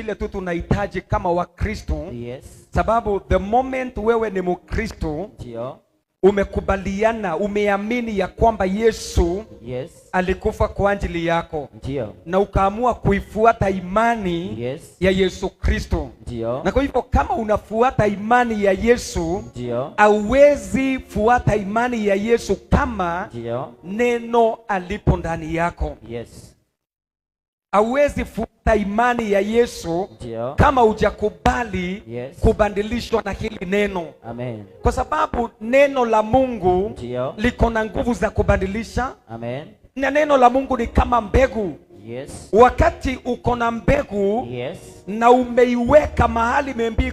kile tu tunahitaji kama Wakristo. Yes. Sababu the moment wewe ni Mkristo, ndio, umekubaliana, umeamini ya kwamba Yesu, yes, alikufa kwa ajili yako. Ndio. Na ukaamua kuifuata imani, yes, ya Yesu Kristo. Ndio. Na kwa hivyo kama unafuata imani ya Yesu, ndio, hauwezi fuata imani ya Yesu kama, ndio, neno alipo ndani yako. Yes. Hauwezi fuata imani ya Yesu, ndio, kama hujakubali, yes, kubadilishwa na hili neno. Amen. Kwa sababu neno la Mungu, ndio, liko na nguvu za kubadilisha. Amen. Na neno la Mungu ni kama mbegu. Yes. Wakati uko na mbegu, yes, na umeiweka mahali maybe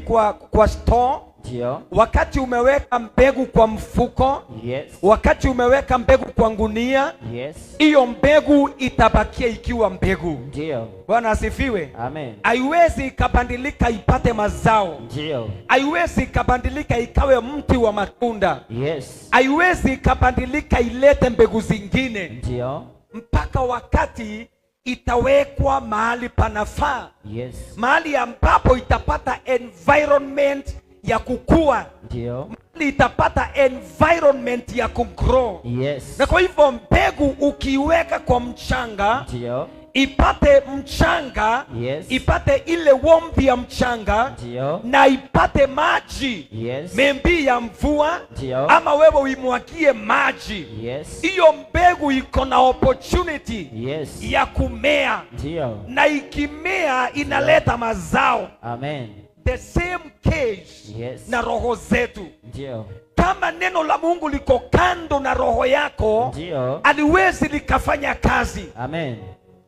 kwa store, ndio, wakati umeweka mbegu kwa mfuko, yes, wakati umeweka mbegu kwa ngunia, yes, hiyo mbegu itabakia ikiwa mbegu. Ndio. Bwana asifiwe. Amen. Haiwezi ikabadilika ipate mazao. Ndio. Haiwezi ikabadilika ikawe mti wa matunda. Yes. Haiwezi ikabadilika ilete mbegu zingine. Ndio. Mpaka wakati itawekwa mahali panafaa. Yes. Mahali ambapo itapata environment ya kukua. Ndio. Mahali itapata environment ya kugrow. Yes. Na kwa hivyo mbegu ukiweka kwa mchanga, ndio, ipate mchanga, yes, ipate ile warmth ya mchanga, ndio, na ipate maji, yes, maybe ya mvua, ndio, ama wewe uimwagie maji. Yes. Hiyo mbegu iko na opportunity, yes, ya kumea. Ndio. Na ikimea inaleta mazao. Amen. The same case, yes, na roho zetu. Ndio. Kama neno la Mungu liko kando na roho yako, ndio, haliwezi likafanya kazi. Amen.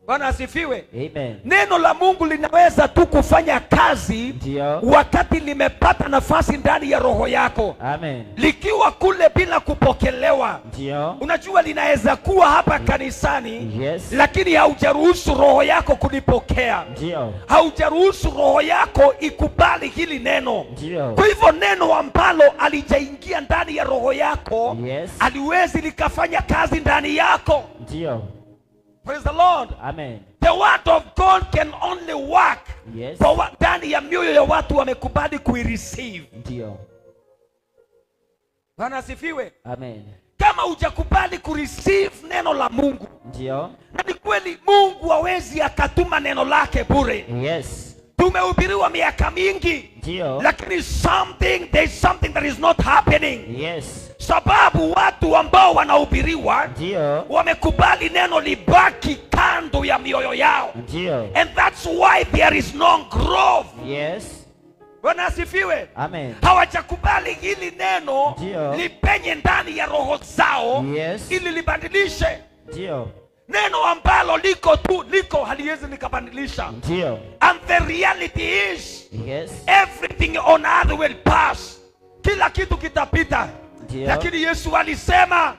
Bwana asifiwe. Amen. Neno la Mungu linaweza tu kufanya kazi, ndio, wakati limepata nafasi ndani ya roho yako. Amen. Likiwa kule bila kupokelewa. Ndio. Unajua linaweza kuwa hapa kanisani, yes, lakini haujaruhusu roho yako kulipokea. Ndio. Haujaruhusu roho yako ikubali hili neno. Ndio. Kwa hivyo neno ambalo alijaingia ndani ya roho yako, yes, haliwezi likafanya kazi ndani yako. Ndio. Praise the Lord. Amen. The word of God can only work, yes, kwa ndani ya mioyo ya watu wamekubali kuireceive. Ndio. Bwana asifiwe. Amen. Kama hujakubali kureceive neno la Mungu, ndio, na ni kweli Mungu hawezi akatuma neno lake bure. Yes. Tumehubiriwa miaka mingi, ndio, lakini there is something that is not happening. Yes. Sababu watu ambao wanahubiriwa, ndio, wamekubali neno libaki kando ya mioyo yao. Ndio. And that's why there is no growth. Yes. Bwana asifiwe. Amen. Hawajakubali hili neno, ndio, lipenye ndani ya roho zao, yes, ili libadilishe. Ndio. Neno ambalo liko tu liko haliwezi likabadilisha. Ndio. And the reality is, yes, everything on earth will pass. Kila kitu kitapita. Ndio. Lakini Yesu alisema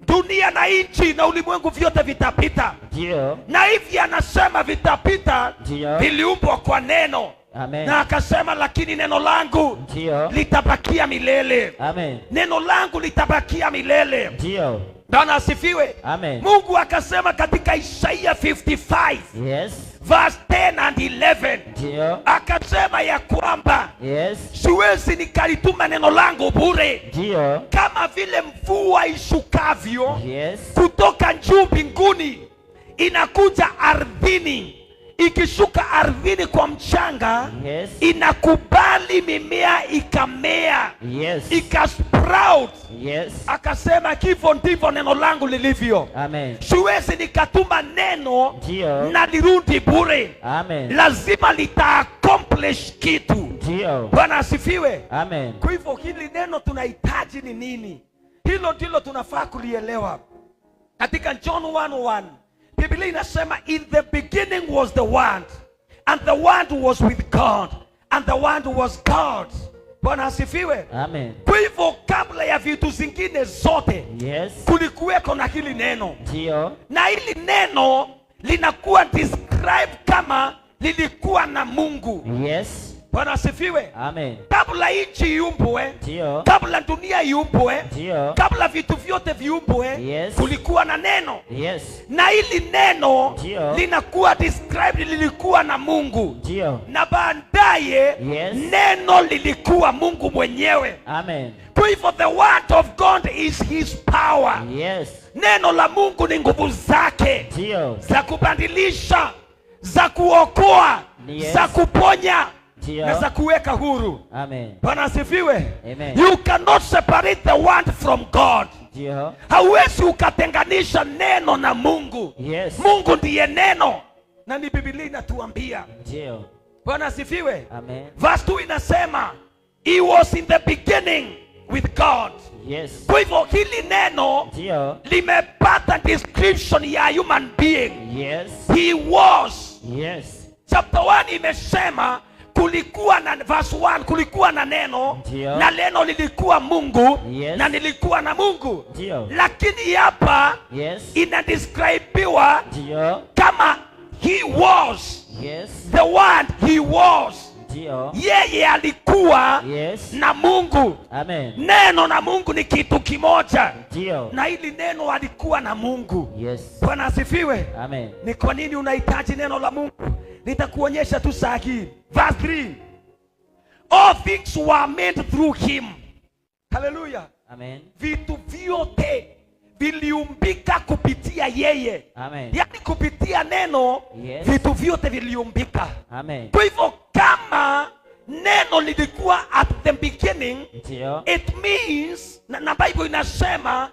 dunia na nchi na ulimwengu vyote vitapita. Ndio. Na hivi anasema vitapita, ndio, viliumbwa kwa neno. Amen. Na akasema lakini neno langu, ndio, litabakia milele. Amen. Neno langu litabakia milele. Ndio. Bwana asifiwe. Amen. Mungu akasema katika Isaiah 55, yes, verse 10 and 11, ndio, akasema ya kwamba, yes, siwezi nikalituma neno langu bure. Ndio. Kama vile mvua ishukavyo, yes, kutoka juu mbinguni inakuja ardhini, ikishuka ardhini kwa mchanga, yes, inakubali mimea ikamea, yes, ikasprout. Yes. Akasema hivyo ndivyo neno langu lilivyo. Amen. Siwezi nikatuma neno, ndio, na lirudi bure. Amen. Lazima lita accomplish kitu. Ndio. Bwana asifiwe. Amen. Kwa hivyo hili neno tunahitaji ni nini? Hilo ndilo tunafaa kulielewa. Katika John 1:1 Biblia inasema in the beginning was the Word, and the Word was with God, and the Word was God. Bwana asifiwe. Amen. Kwa hivyo kabla ya vitu zingine zote, yes, kulikuweko na hili neno. Ndio. Na hili neno linakuwa described kama lilikuwa na Mungu. Yes. Bwana asifiwe. Amen. Kabla nchi iumbwe, Ndio. kabla dunia iumbwe, Ndio. kabla vitu vyote viumbwe, Yes. kulikuwa na neno. Yes. Na hili neno Ndio. linakuwa described, lilikuwa na Mungu. Ndio. Na baadaye Yes. neno lilikuwa Mungu mwenyewe. Amen. Kwa hivyo the word of God is his power. Yes. Neno la Mungu ni nguvu zake Ndio. za kubadilisha, za kuokoa, Yes. za kuponya Ndio. na za kuweka huru. Amen. Bwana asifiwe. Amen. You cannot separate the word from God. Ndio. Hauwezi ukatenganisha neno na Mungu. Yes. Mungu ndiye neno, na ni Biblia inatuambia. Ndio. Bwana asifiwe. Amen. Verse 2 inasema he was in the beginning with God. Yes. Kwa hivyo hili neno Ndio. limepata description ya human being. Yes. He was. Yes. Chapter 1 imesema kulikuwa na, verse 1, kulikuwa na neno. Ndio. Na neno lilikuwa Mungu. Yes. Na nilikuwa na Mungu. Ndio. Lakini hapa Yes. inadescribiwa Ndio. kama he was. Yes. The word he was. Ndio. Yeye alikuwa Yes. na Mungu. Amen. Neno na Mungu ni kitu kimoja. Ndio. Na hili neno alikuwa na Mungu. Yes. Bwana asifiwe. Amen. Ni kwa nini unahitaji neno la Mungu? Nitakuonyesha tu saa hii. Verse 3. All things were made through him. Hallelujah. Amen. Vitu vyote viliumbika kupitia yeye. Amen. Yaani kupitia neno. Yes. Vitu vyote viliumbika. Amen. Kwa hivyo kama neno lilikuwa at the beginning, Ndio. it means na Bible inasema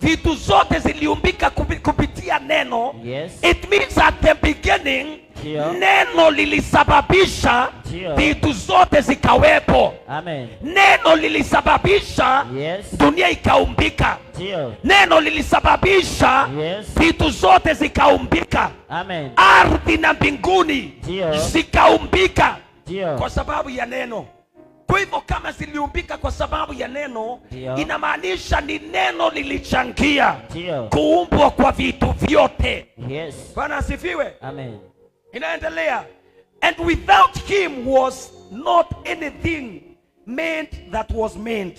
vitu zote ziliumbika kupitia neno. Yes. It means at the beginning Ndio. neno lilisababisha Ndio. vitu zote zikawepo. Amen. Neno lilisababisha Yes. dunia ikaumbika. Ndio. Neno lilisababisha Yes. vitu zote zikaumbika. Amen. Ardhi na mbinguni Ndio. zikaumbika Ndio. kwa sababu ya neno. Kwa hivyo kama ziliumbika kwa sababu ya neno, Ndio. inamaanisha ni neno lilichangia Ndio. kuumbwa kwa vitu vyote. Yes. Bwana asifiwe. Amen. Inaendelea, and without him was not anything made that was made.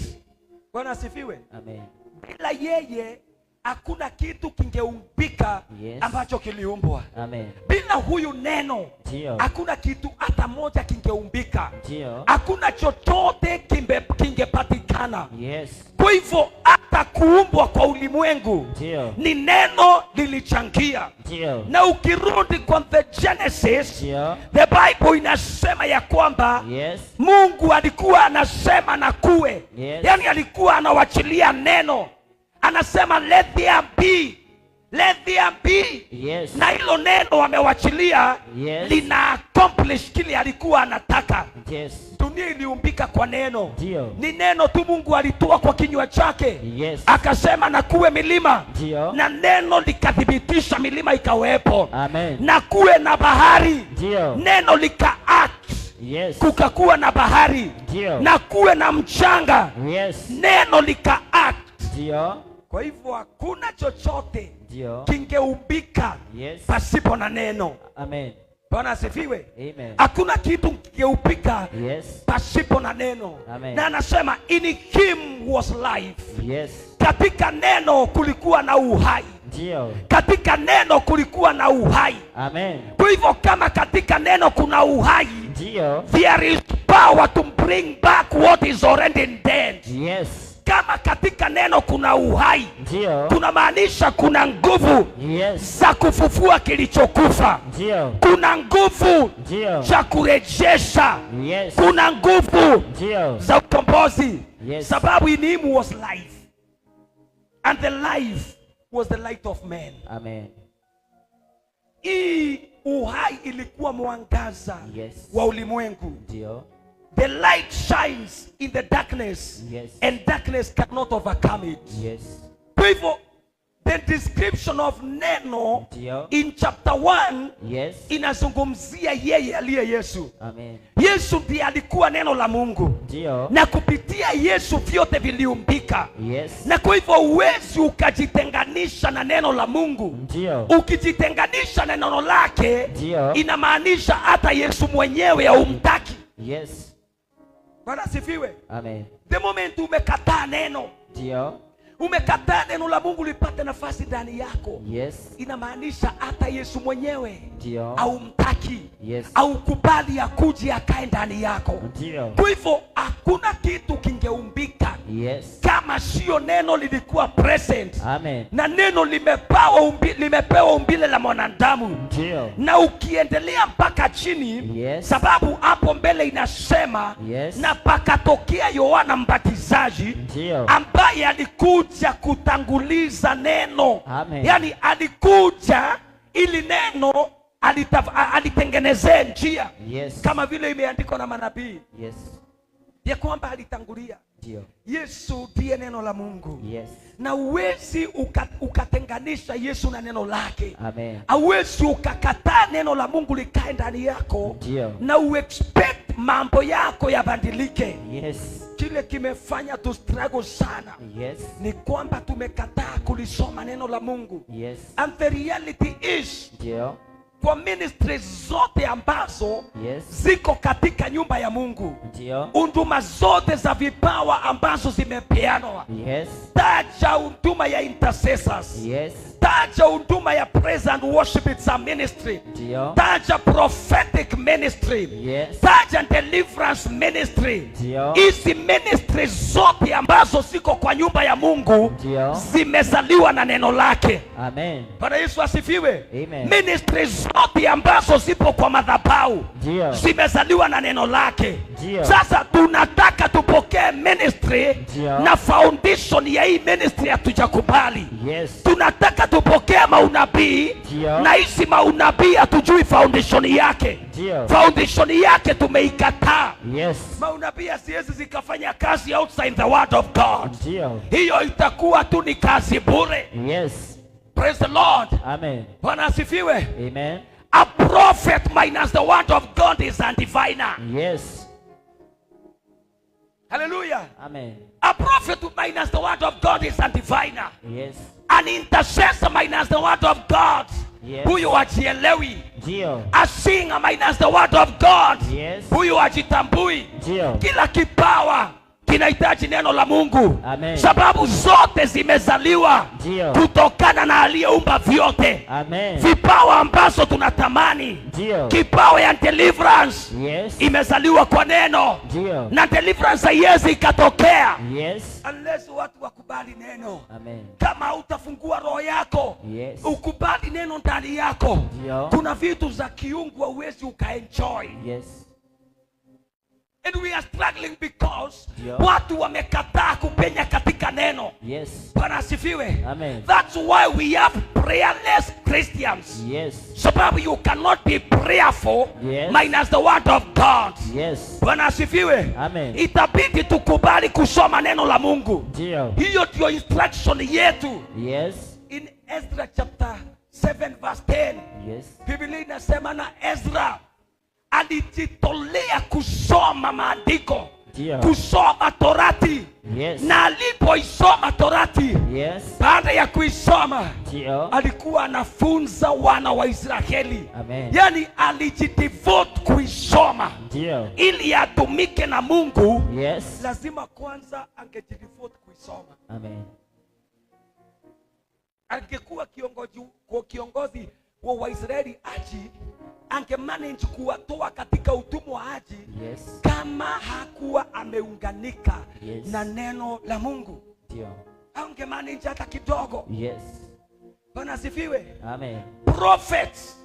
Bwana asifiwe. Amen. Bila yeye hakuna kitu kingeumbika Yes. ambacho kiliumbwa. Amen. Bila huyu neno Ndio. hakuna kitu hata moja kingeumbika. Ndio. Hakuna chochote kingepatikana. Yes. Kwa hivyo hata kuumbwa kwa ulimwengu Ndio. ni neno lilichangia. Ndio. Na ukirudi kwa the Genesis, Ndio. the Bible inasema ya kwamba Yes. Mungu alikuwa anasema na kuwe. Yes. Yaani alikuwa anawachilia neno. Anasema let there be. Let there be. Yes. Na hilo neno wamewachilia Yes. lina accomplish kile alikuwa anataka. Yes. Dunia iliumbika kwa neno. Ndio. Ni neno tu Mungu alitoa kwa kinywa chake. Yes. Akasema na kuwe milima. Ndio. Na neno likathibitisha milima ikawepo. Amen. Na kuwe na bahari. Ndio. Neno lika act. Yes. Kukakuwa na bahari. Ndio. Na kuwe na mchanga. Yes. Neno lika act. Ndio. Kwa hivyo hakuna chochote Ndio. kingeumbika Yes. pasipo na neno. Amen. Bwana asifiwe. Amen. Hakuna kitu kingeumbika Yes. pasipo na neno. Amen. Na anasema in him was life. Yes. Katika neno kulikuwa na uhai. Ndio. Katika neno kulikuwa na uhai. Amen. Kwa hivyo kama katika neno kuna uhai, Ndio. there is power to bring back what is already dead. Yes. Kama katika neno kuna uhai, Ndio. kuna maanisha kuna nguvu Yes. za kufufua kilichokufa. Ndio. Kuna nguvu Ndio. za kurejesha. Yes. Kuna nguvu Ndio. za ukombozi. Yes. Sababu in him was life, and the life was the light of men. Amen. Hii uhai ilikuwa mwangaza Yes. wa ulimwengu. Ndio. The light shines in the darkness, Yes. and darkness cannot overcome it. Yes. Kwa hivyo the description of neno Ndio. in chapter 1 Yes. inazungumzia yeye aliye Yesu. Amen. Yesu ndiye alikuwa neno la Mungu, Ndio. na kupitia Yesu vyote viliumbika. Yes. Na kwa hivyo huwezi ukajitenganisha na neno la Mungu. Ndio. Ukijitenganisha na neno lake, Ndio. inamaanisha hata Yesu mwenyewe haumtaki. Yes. Bwana asifiwe. Amen. The moment umekataa neno, Ndio. umekataa neno la Mungu lipate nafasi ndani yako, Yes. inamaanisha hata Yesu mwenyewe Ndio. haumtaki. Yes. Haukubali akuje akae ndani yako. Ndio. Kwa hivyo hakuna kitu kingeumbika Yes. kama sio neno lilikuwa present. Amen. Na neno limepewa umbile la mwanadamu. Ndio. Na ukiendelea mpaka chini, Yes. sababu hapo mbele inasema, Yes. na pakatokea Yohana Mbatizaji, Ndio. ambaye alikuja kutanguliza neno. Amen. Yani alikuja ili neno alitengenezee njia. Yes. Kama vile imeandikwa na manabii. Yes. Ya kwamba alitangulia. Ndio. Yesu ndiye neno la Mungu. Yes. Na huwezi ukatenganisha Yesu na neno lake. Amen. Hauwezi ukakataa neno la Mungu likae ndani yako. Ndio. Na uexpect mambo yako yabadilike. Yes. Kile kimefanya tu struggle sana, Yes. ni kwamba tumekataa kulisoma neno la Mungu. Yes. And the reality is, Ndio. kwa ministry zote ambazo Yes. ziko katika nyumba ya Mungu, Ndio. huduma zote za vipawa ambazo zimepeanwa, Yes. taja huduma ya intercessors, Yes. taja huduma ya praise and worship, it's a ministry, Ndio. taja prophetic ministry, Yes. taja deliverance ministry. Ndio. Hizi ministry zote ambazo ziko kwa nyumba ya Mungu Ndio. zimezaliwa na neno lake. Amen. Bwana Yesu asifiwe. Amen. Ministry zote ambazo zipo kwa madhabahu Ndio. zimezaliwa na neno lake. Ndio. Sasa tunataka tupokee ministry, Ndio. na foundation ya hii ministry hatujakubali. Yes. Tunataka tupokee maunabii, Ndio. na hizi maunabii hatujui foundation yake. Ndio. Foundation yake tumeikataa. Yes. Maunabii haziwezi zikafanya kazi outside the word of God. Ndio. Hiyo itakuwa tu ni kazi bure. Yes. Praise the Lord. Amen. Bwana asifiwe. Amen. A prophet minus the word of God is a diviner. Yes. Hallelujah. Amen. A prophet minus the word of God is a diviner. Yes. An intercessor minus the word of God. Yes. Huyu hajielewi. Ndio. A singer minus the word of God. Yes. Huyu hajitambui. Ndio. Kila kipawa kinahitaji neno la Mungu. Amen. Sababu zote zimezaliwa Ndio. kutokana na aliyeumba vyote. Amen. Vipawa ambazo tunatamani, Ndio. kipawa ya deliverance Yes. imezaliwa kwa neno. Ndio. Na deliverance haiwezi ikatokea Yes. unless watu wakubali neno. Amen. Kama utafungua roho yako, Yes. ukubali neno ndani yako, Ndio. kuna vitu za kiungu hauwezi ukaenjoy. Yes. And we are struggling because Ndio. watu wamekataa kupenya katika neno. Yes. Bwana asifiwe. Amen. That's why we have prayerless Christians. Yes. Sababu you cannot be prayerful Yes. minus the word of God. Yes. Bwana asifiwe. Amen. Itabidi tukubali kusoma neno la Mungu. Ndio. Hiyo ndio instruction yetu. Yes. In Ezra chapter 7 verse 10, Yes. Biblia inasema na Ezra alijitolea kusoma maandiko, Ndio. kusoma Torati. Yes. Na alipoisoma Torati, Yes. baada ya kuisoma, Ndio. alikuwa anafunza wana wa Israeli. Amen. Yani alijidevote kuisoma Ndio. ili atumike na Mungu. Yes. Lazima kwanza angejidevote kuisoma. Amen. Angekuwa kiongozi wa Waisraeli aji, angemanage kuwatoa katika utumwa aji, Yes. kama hakuwa ameunganika Yes. na neno la Mungu. Ndio. Angemanage hata kidogo. Yes. Bwana asifiwe. Amen. Prophets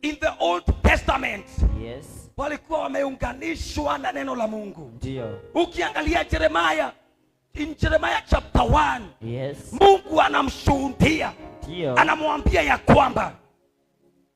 in the Old Testament Yes. walikuwa wameunganishwa na neno la Mungu. Ndio. Ukiangalia Jeremiah, in Jeremiah chapter 1, Yes. Mungu anamshuhudia, Ndio. anamwambia ya kwamba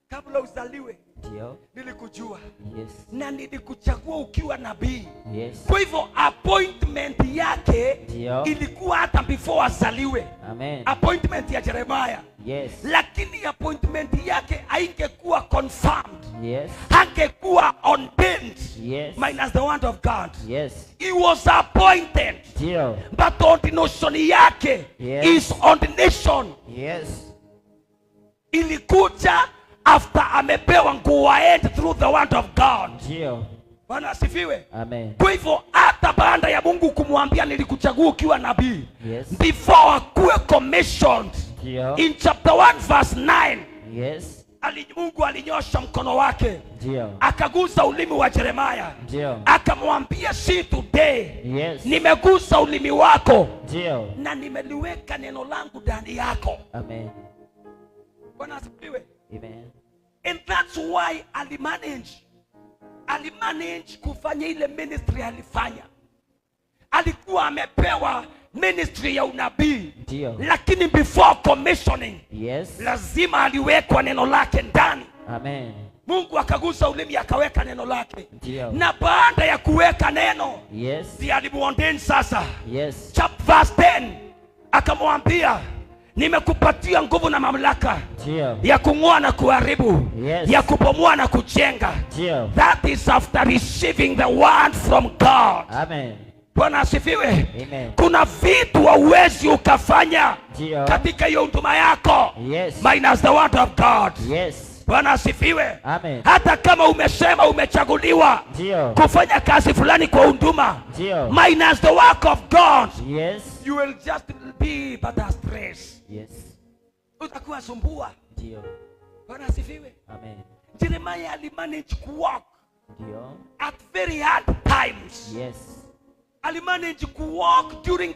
kabla uzaliwe Ndio. nilikujua Yes. na nilikuchagua ukiwa nabii. Yes. Kwa hivyo appointment yake Ndio. ilikuwa hata before azaliwe. Amen. Appointment ya Jeremiah. Yes. Lakini appointment yake haingekuwa confirmed. Yes. Hangekuwa ordained. Yes. Minus the word of God. Yes. He was appointed. Ndio. But ordination yake Yes. is ordination. Yes. Ilikuja after amepewa go ahead through the word of God. Ndio. Bwana asifiwe. Amen. Kwa hivyo hata baada ya Mungu kumwambia nilikuchagua ukiwa nabii, Yes. before akuwe commissioned, Ndio. in chapter 1 verse 9, Yes. Mungu alinyosha mkono wake, Ndio. akagusa ulimi wa Jeremiah, Ndio. akamwambia see today, Yes. nimegusa ulimi wako Ndio. na nimeliweka neno langu ndani yako. Amen. Bwana asifiwe. Amen. And that's why alimanage kufanya ile ministry alifanya. Alikuwa amepewa ministry ya unabii, Ndio. lakini before commissioning, Yes. lazima aliwekwa neno lake ndani. Amen. Mungu akagusa ulimi akaweka neno lake. Ndio. Na baada ya kuweka neno, Yes. ndiye alimuordain sasa. Yes. Chapter verse 10 akamwambia nimekupatia nguvu na mamlaka Ndio. ya kung'oa na kuharibu, Yes. ya kubomoa na kujenga. Ndio. That is after receiving the word from God. Amen. Bwana asifiwe. Amen. Kuna vitu hauwezi ukafanya Ndio. katika hiyo huduma yako, Yes. minus the word of God. Yes. Bwana asifiwe. Amen. Hata kama umesema umechaguliwa Ndio. kufanya kazi fulani kwa huduma, Ndio. minus the work of God, Yes. you will just be but a stress. Yes. Utakuwa sumbua. Ndio. Bwana asifiwe. Amen. Jeremiah alimanage kuwalk Ndio. at very hard times. Yes. Alimanage kuwalk during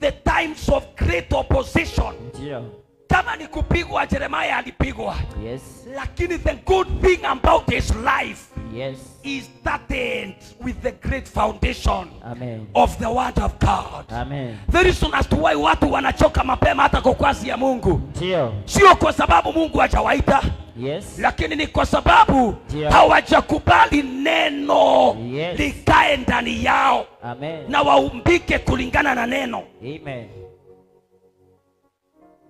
the times of great opposition. Ndio. Kama ni kupigwa, Jeremiah alipigwa. Yes. Lakini the good thing about his life, Yes. he started with the great foundation Amen. of the word of God. Amen. The reason as to why watu wanachoka mapema hata kwa kazi ya Mungu, Ndio. sio kwa sababu Mungu hajawaita, Yes. lakini ni kwa sababu Ndio. hawajakubali neno Yes. likae ndani yao Amen. na waumbike kulingana na neno. Amen.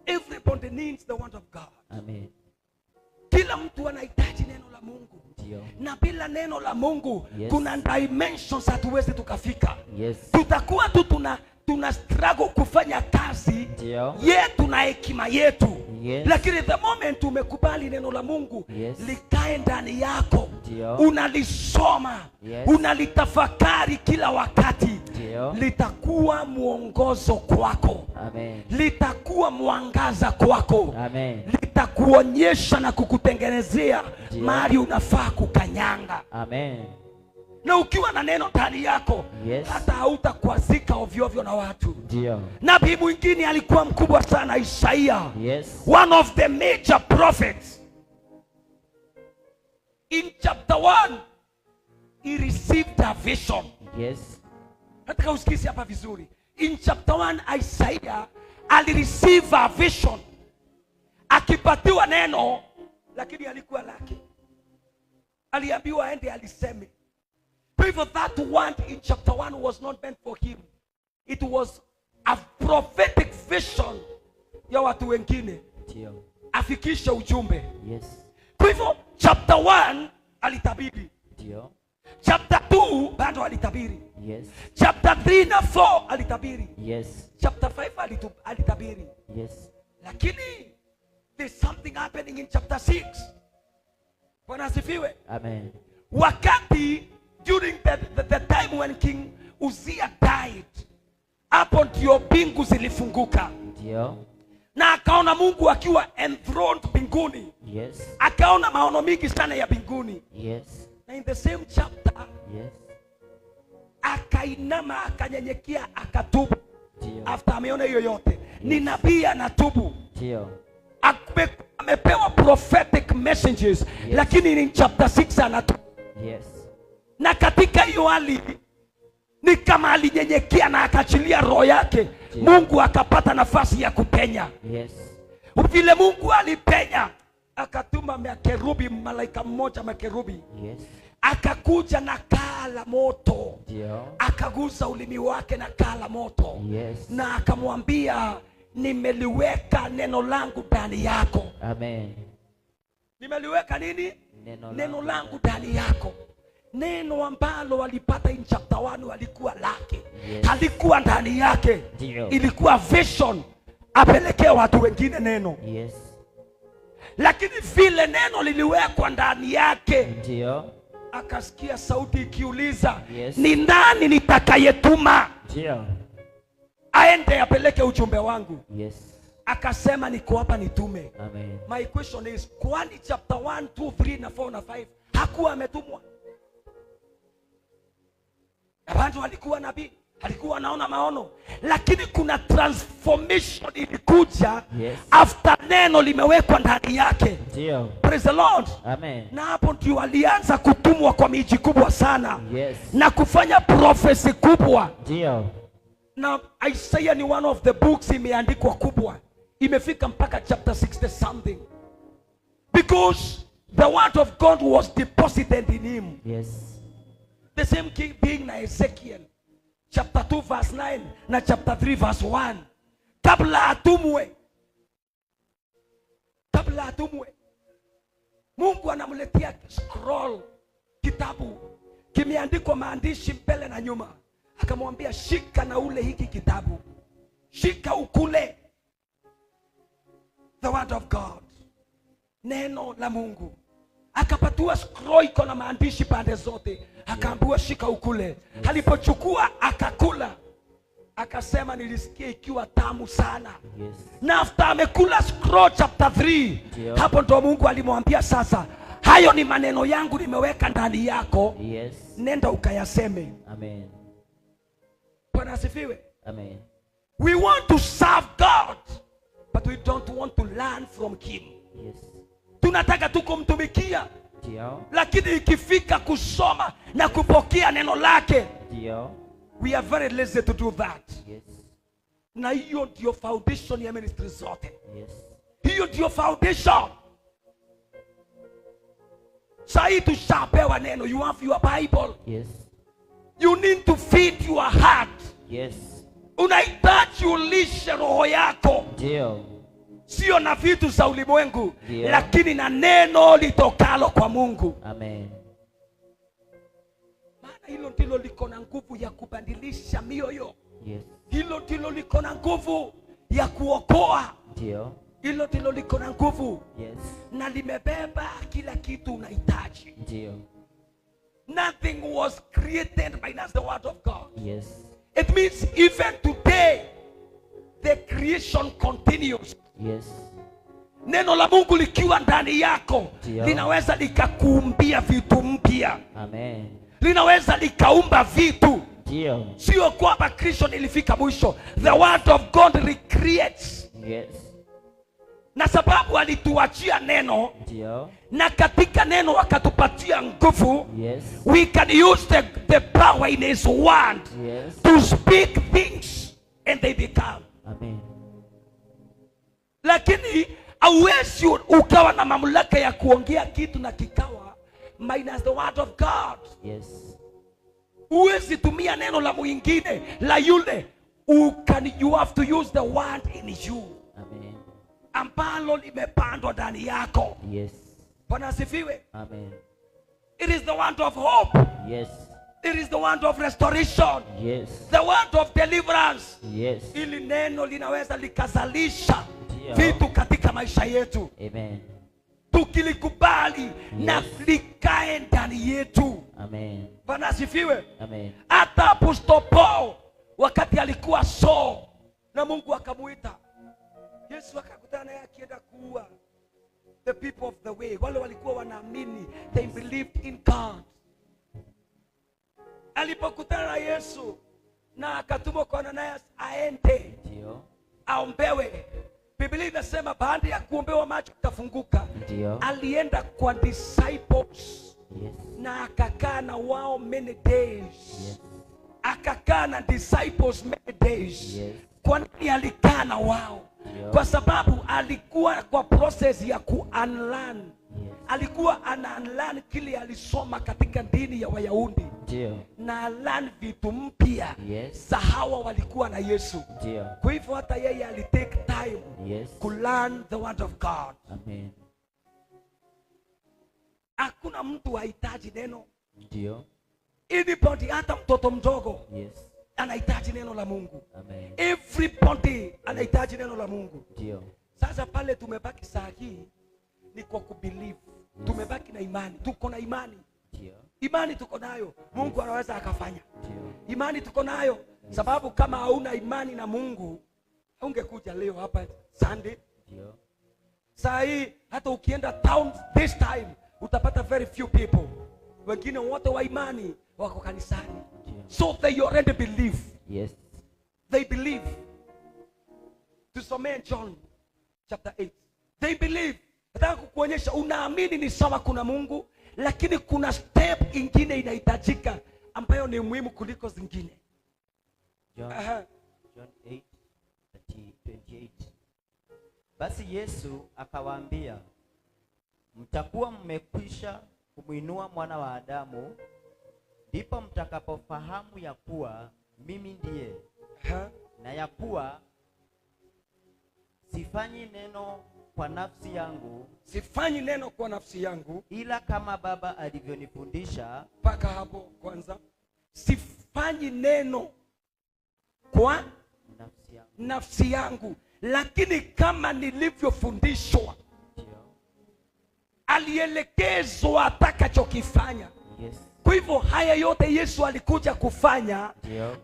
Everybody needs the word of God. Amen. Kila mtu anahitaji neno la Mungu. Ndio. Na bila neno la Mungu, Yes. kuna dimensions hatuwezi tukafika. Yes. Tutakuwa tu tuna struggle kufanya kazi Ndio. yetu na hekima yetu. Yes. Lakini the moment umekubali neno la Mungu Yes. likae ndani yako, Ndio. unalisoma, Yes. unalitafakari kila wakati, Ndio. litakuwa mwongozo kwako, Amen. litakuwa mwangaza kwako, Amen. litakuonyesha na kukutengenezea Ndio. mahali unafaa kukanyanga. Amen. Na ukiwa na neno ndani yako, Yes. hata hautakwazika ovyo ovyo na watu. Ndio. Nabii mwingine alikuwa mkubwa sana, Isaia. Yes. One of the major prophets. In chapter 1, he received a vision. Yes. Nataka usikize hapa vizuri. In chapter 1, Isaiah alireceive a vision. Akipatiwa neno, lakini alikuwa lake. Aliambiwa aende aliseme. Kwa hivyo that word in chapter 1 was not meant for him. It was a prophetic vision ya watu wengine, Ndio. afikishe ujumbe. Yes. Kwa hivyo chapter 1 alitabiri. Ndio. Chapter 2 bado alitabiri. Yes. Chapter 3 na 4 alitabiri. Yes. Chapter 5 alitabiri. Yes. Lakini there's something happening in chapter 6. Bwana asifiwe. Amen. Wakati during the time when King Uzziah died, hapo ndio mbingu zilifunguka. Ndio. Na akaona Mungu akiwa enthroned mbinguni. Yes. Akaona maono mingi sana ya mbinguni. Yes. Na in the same chapter, Yes. akainama, akanyenyekea, akatubu. Ndio. After ameona hiyo yote. Ni nabii anatubu. Ndio. Amepewa prophetic messages. Yes. Lakini in chapter 6 anatubu. Yes. Na katika hiyo hali ni kama alinyenyekea na akaachilia roho yake. Ndio. Mungu akapata nafasi ya kupenya. Yes. Vile Mungu alipenya, akatuma makerubi, malaika mmoja makerubi. Yes. Akakuja na kaa la moto. Ndio. Akagusa ulimi wake na kaa la moto. Yes. Na akamwambia, nimeliweka neno langu ndani yako. Amen. Nimeliweka nini? Neno langu ndani yako. Neno ambalo walipata in chapter 1 walikuwa lake. Yes. Halikuwa ndani yake. Ndio. Ilikuwa vision apelekee watu wengine neno. Yes. Lakini vile neno liliwekwa ndani yake, Ndio. Akasikia sauti ikiuliza, Yes. ni nani nitakayetuma Ndio. aende apeleke ujumbe wangu? Yes. Akasema niko hapa, nitume. Amen. My question is, kwani chapter 1, 2, 3 na 4 na 5 hakuwa ametumwa? Abantu alikuwa nabii, alikuwa anaona maono, lakini kuna transformation ilikuja Yes. after neno limewekwa ndani yake. Ndio. Praise the Lord. Amen. Na hapo ndio alianza kutumwa kwa miji kubwa sana Yes. na kufanya prophecy kubwa. Ndio. Na Isaiah ni one of the books imeandikwa kubwa, imefika mpaka chapter 60 something, because the word of God was deposited in him. Yes. The same king being na Ezekiel chapter 2 verse 9 na chapter 3 verse 1, kabla atumwe, Mungu anamletea scroll, kitabu kimeandikwa maandishi mbele na nyuma, akamwambia, "Shika na ule hiki kitabu, shika ukule." The word of God, neno la Mungu. Akapatiwa scroll iko na maandishi pande zote, akaambiwa, "Shika ukule." Alipochukua akakula, akasema, "Nilisikia ikiwa tamu sana." Na after amekula scroll chapter 3, Ndio. hapo ndo Mungu alimwambia, "Sasa hayo ni maneno yangu nimeweka ndani yako, nenda ukayaseme." Amen. Bwana asifiwe. Amen. We want to serve God, but we don't want to learn from him. Tunataka tu kumtumikia, Ndio. lakini ikifika kusoma na kupokea neno lake, Ndio. we are very lazy to do that. Na hiyo ndio foundation ya ministry zote. Hiyo ndio foundation. Sahii tushapewa neno. You have your Bible. You need to feed your heart. Unahitaji ulishe roho yako, Ndio. sio na vitu za ulimwengu, Ndio. lakini na neno litokalo kwa Mungu. Amen. Maana hilo ndilo liko na nguvu ya kubadilisha mioyo. Hilo ndilo liko na nguvu ya kuokoa. Ndio. Hilo ndilo liko na nguvu na limebeba kila kitu unahitaji. Ndio. Nothing was created minus the word of God. It means even today the creation continues. Neno la Mungu likiwa ndani yako, Ndio. linaweza likakuumbia vitu mpya. Amen. Linaweza likaumba vitu. Ndio. Sio kwamba creation ilifika mwisho. The word of God recreates. Na sababu alituachia neno, Ndio. na katika neno akatupatia nguvu, we can use the power in his word to speak things and they become. Amen. Lakini hauwezi ukawa na mamlaka ya kuongea kitu na kikawa minus the word of God. Huwezi tumia neno la mwingine, la yule. You have to use the word in you, Amen. ambalo limepandwa ndani yako. Bwana asifiwe. Amen. It is the word of hope. It is the word of restoration, the word of deliverance. Ili neno linaweza likazalisha Ndio. vitu katika maisha yetu Amen. tukilikubali na likae ndani yetu. Amen. Bwana asifiwe. Amen. Hata Apostle Paul, wakati alikuwa Saul na Mungu akamuita, Yesu akakutana naye akienda kuua the people of the way, wale walikuwa wanaamini, they believed in God. Alipokutana na Yesu na akatumwa kwa Ananias aende Ndio. aombewe, Biblia inasema baada ya kuombewa macho akafunguka. Ndio. Alienda kwa disciples na akakaa na wao many days. Akakaa na disciples many days. Kwa nini alikaa na wao? Ndio. Kwa sababu alikuwa kwa process ya ku unlearn. Alikuwa ana unlearn kile alisoma katika dini ya Wayahudi Ndio. na learn vitu mpya za hawa walikuwa na Yesu. Ndio. Kwa hivyo hata yeye alitake time ku learn the word of God. Amen. Hakuna mtu hahitaji neno. Ndio. Anybody, hata mtoto mdogo anahitaji neno la Mungu. Amen. Everybody anahitaji neno la Mungu. Ndio. Sasa pale tumebaki saa hii ni kwa kubelieve. Tumebaki na imani, tuko na imani. Ndio. Imani tuko nayo, Mungu anaweza akafanya. Imani tuko nayo, sababu kama hauna imani na Mungu ungekuja leo hapa Sunday. Saa hii hata ukienda town this time utapata very few people. Wengine wote wa imani wako kanisani. So they already believe. Yes. They believe. Tusomee John chapter 8. They believe. Nataka kukuonyesha unaamini ni sawa kuna Mungu, lakini kuna step ingine inahitajika ambayo ni muhimu kuliko zingine. John, John 8:28. Basi Yesu akawaambia, mtakuwa mmekwisha kumuinua mwana wa Adamu, ndipo mtakapofahamu ya kuwa mimi ndiye, na ya kuwa sifanyi neno kwa nafsi yangu, sifanyi neno kwa nafsi yangu, ila kama Baba alivyonifundisha. Paka hapo kwanza. Sifanyi neno kwa nafsi yangu, nafsi yangu, lakini kama nilivyofundishwa. Alielekezwa atakachokifanya. Yes. Kwa hivyo haya yote Yesu alikuja kufanya,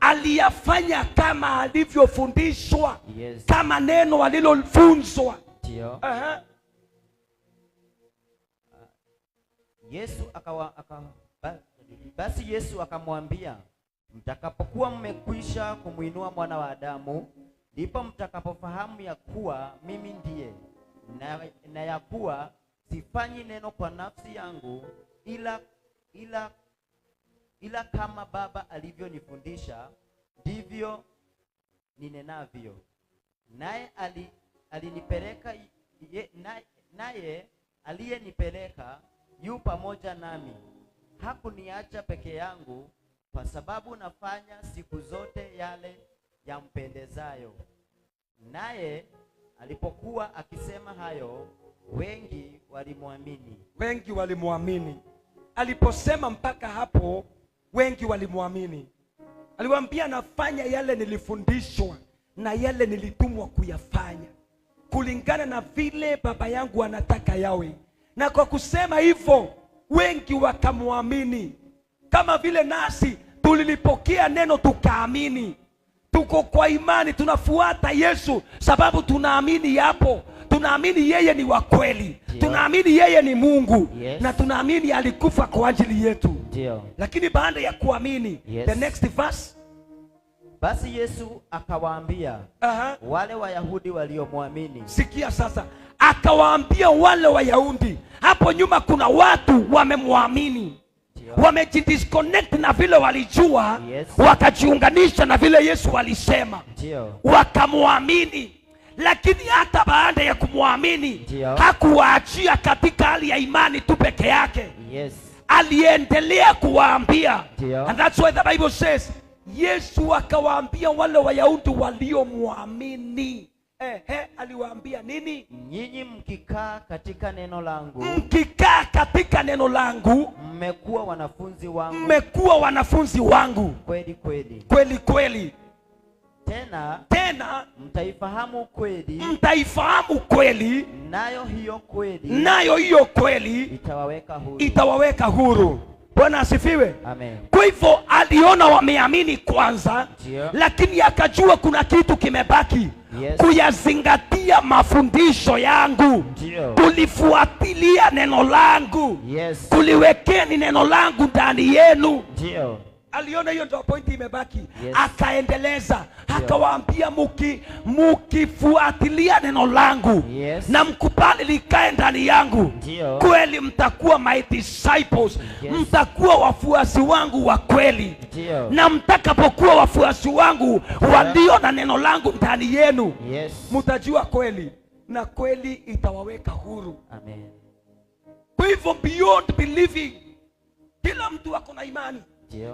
aliyafanya kama alivyofundishwa. Yes. Kama neno alilofunzwa. Yesu basi Yesu akamwambia, mtakapokuwa mmekwisha kumuinua mwana wa Adamu, ndipo mtakapofahamu ya kuwa mimi ndiye, na ya kuwa sifanyi neno kwa nafsi yangu, ila kama Baba alivyonifundisha ndivyo ninenavyo. Naye alinipeleka, naye aliyenipeleka yu pamoja nami, hakuniacha peke yangu, kwa sababu nafanya siku zote yale yampendezayo. Naye alipokuwa akisema hayo, wengi walimwamini. Wengi walimwamini. Aliposema mpaka hapo, wengi walimwamini. Aliwaambia nafanya yale nilifundishwa na yale nilitumwa kuyafanya, kulingana na vile Baba yangu anataka yawe. Na kwa kusema hivyo, wengi wakamwamini. Kama vile nasi tulilipokea neno tukaamini. Tuko kwa imani, tunafuata Yesu sababu tunaamini yapo. Tunaamini yeye ni wa kweli. Tunaamini yeye ni Mungu. Yes. Na tunaamini alikufa kwa ajili yetu. Ndio. Lakini baada ya kuamini, yes, the next verse. Basi Yesu akawaambia wale Wayahudi waliomwamini. Sikia sasa, akawaambia wale Wayahudi. Hapo nyuma kuna watu wamemwamini. Wamejidisconnect na vile walijua, yes, wakajiunganisha na vile Yesu alisema. Wakamwamini. Lakini hata baada ya kumwamini, hakuwaachia katika hali ya imani tu peke yake. Yes. Aliendelea kuwaambia. And that's why the Bible says, Yesu akawaambia wale Wayahudi waliomwamini. Aliwaambia nini? Nyinyi mkikaa katika neno langu, mkikaa katika neno langu, mmekuwa wanafunzi wangu, mmekuwa wanafunzi wangu kweli kweli, kweli kweli. Tena mtaifahamu kweli, mtaifahamu kweli, nayo hiyo kweli, nayo hiyo kweli itawaweka huru, itawaweka huru. Bwana asifiwe. Amen. Kwa hivyo aliona wameamini kwanza, lakini akajua kuna kitu kimebaki. Yes. Kuyazingatia mafundisho yangu, kulifuatilia neno langu, yes, kuliwekeni neno langu ndani yenu. Ndio. Aliona hiyo ndio pointi imebaki. Yes. Akaendeleza, akawaambia mukifuatilia neno langu, yes, na mkubali likae ndani yangu, kweli mtakuwa my disciples. Yes. Mtakuwa wafuasi wangu wa kweli. Ndio. Na mtakapokuwa wafuasi wangu walio na neno langu ndani yenu, yes, mtajua kweli na kweli itawaweka huru. Amen. Kwa hivyo beyond believing, kila mtu ako na imani.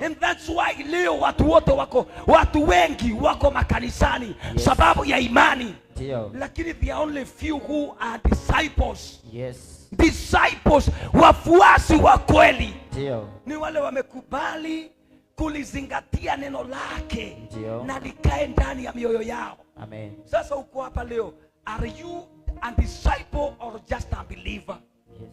And that's why leo watu wote wako, watu wengi wako makanisani, yes, sababu ya imani. Ndio. Lakini there are only few who are disciples. Yes. Disciples, wafuasi wa kweli. Ndio. Ni wale wamekubali kulizingatia neno lake. Ndio. Na likae ndani ya mioyo yao. Amen. Sasa uko hapa leo, are you a disciple or just a believer? Yes.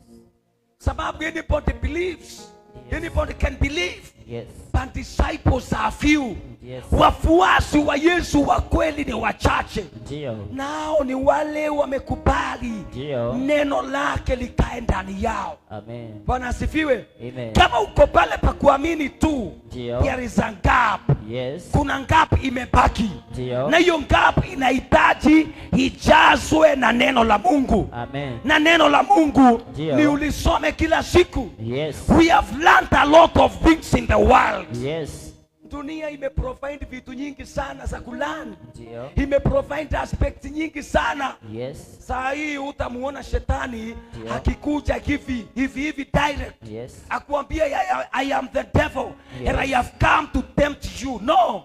Sababu anybody believes, Yes. Anybody can believe. Yes. But disciples are few. Yes. Wafuasi wa Yesu wa kweli ni wachache. Ndio. Nao ni wale wamekubali Ndio. neno lake likae ndani yao. Amen. Bwana asifiwe. Amen. Kama uko pale pa kuamini tu, Ndio. there is a gap. Yes. Kuna gap imebaki. Ndio. Na hiyo gap inahitaji ijazwe na neno la Mungu. Amen. Na neno la Mungu Ndio. ni ulisome kila siku. Yes. We have learned a lot of things in the world. Yes. Dunia imeprovide vitu nyingi sana za kulearn. Ndio. Imeprovide aspect nyingi sana. Yes. Saa hii utamuona shetani Ndio. akikuja hivi hivi hivi direct. Yes. Akuambia I am the devil Yes. and I have come to tempt you. No.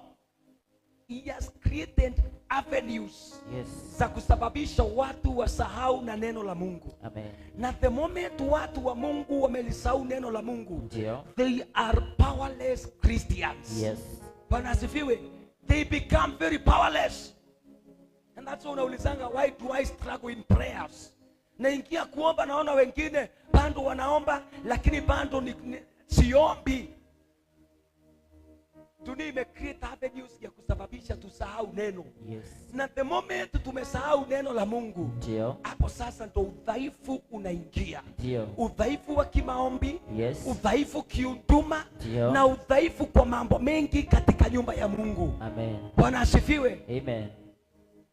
He has created avenues Yes. za kusababisha watu wasahau na neno la Mungu. Amen. Na the moment watu wa Mungu wamelisahau neno la Mungu, Ndio. they are powerless Christians. Yes. Bwana asifiwe. They become very powerless. And that's why unaulizanga, why do I struggle in prayers? Naingia kuomba, naona wengine bado wanaomba, lakini bado siombi. Dunia ime create avenues ya kusababisha tusahau neno. Yes. Na the moment tumesahau neno la Mungu, Ndio. hapo sasa ndo udhaifu unaingia. Ndio. Udhaifu wa kimaombi, Yes. udhaifu kihuduma, Ndio. na udhaifu kwa mambo mengi katika nyumba ya Mungu. Amen. Bwana asifiwe. Amen.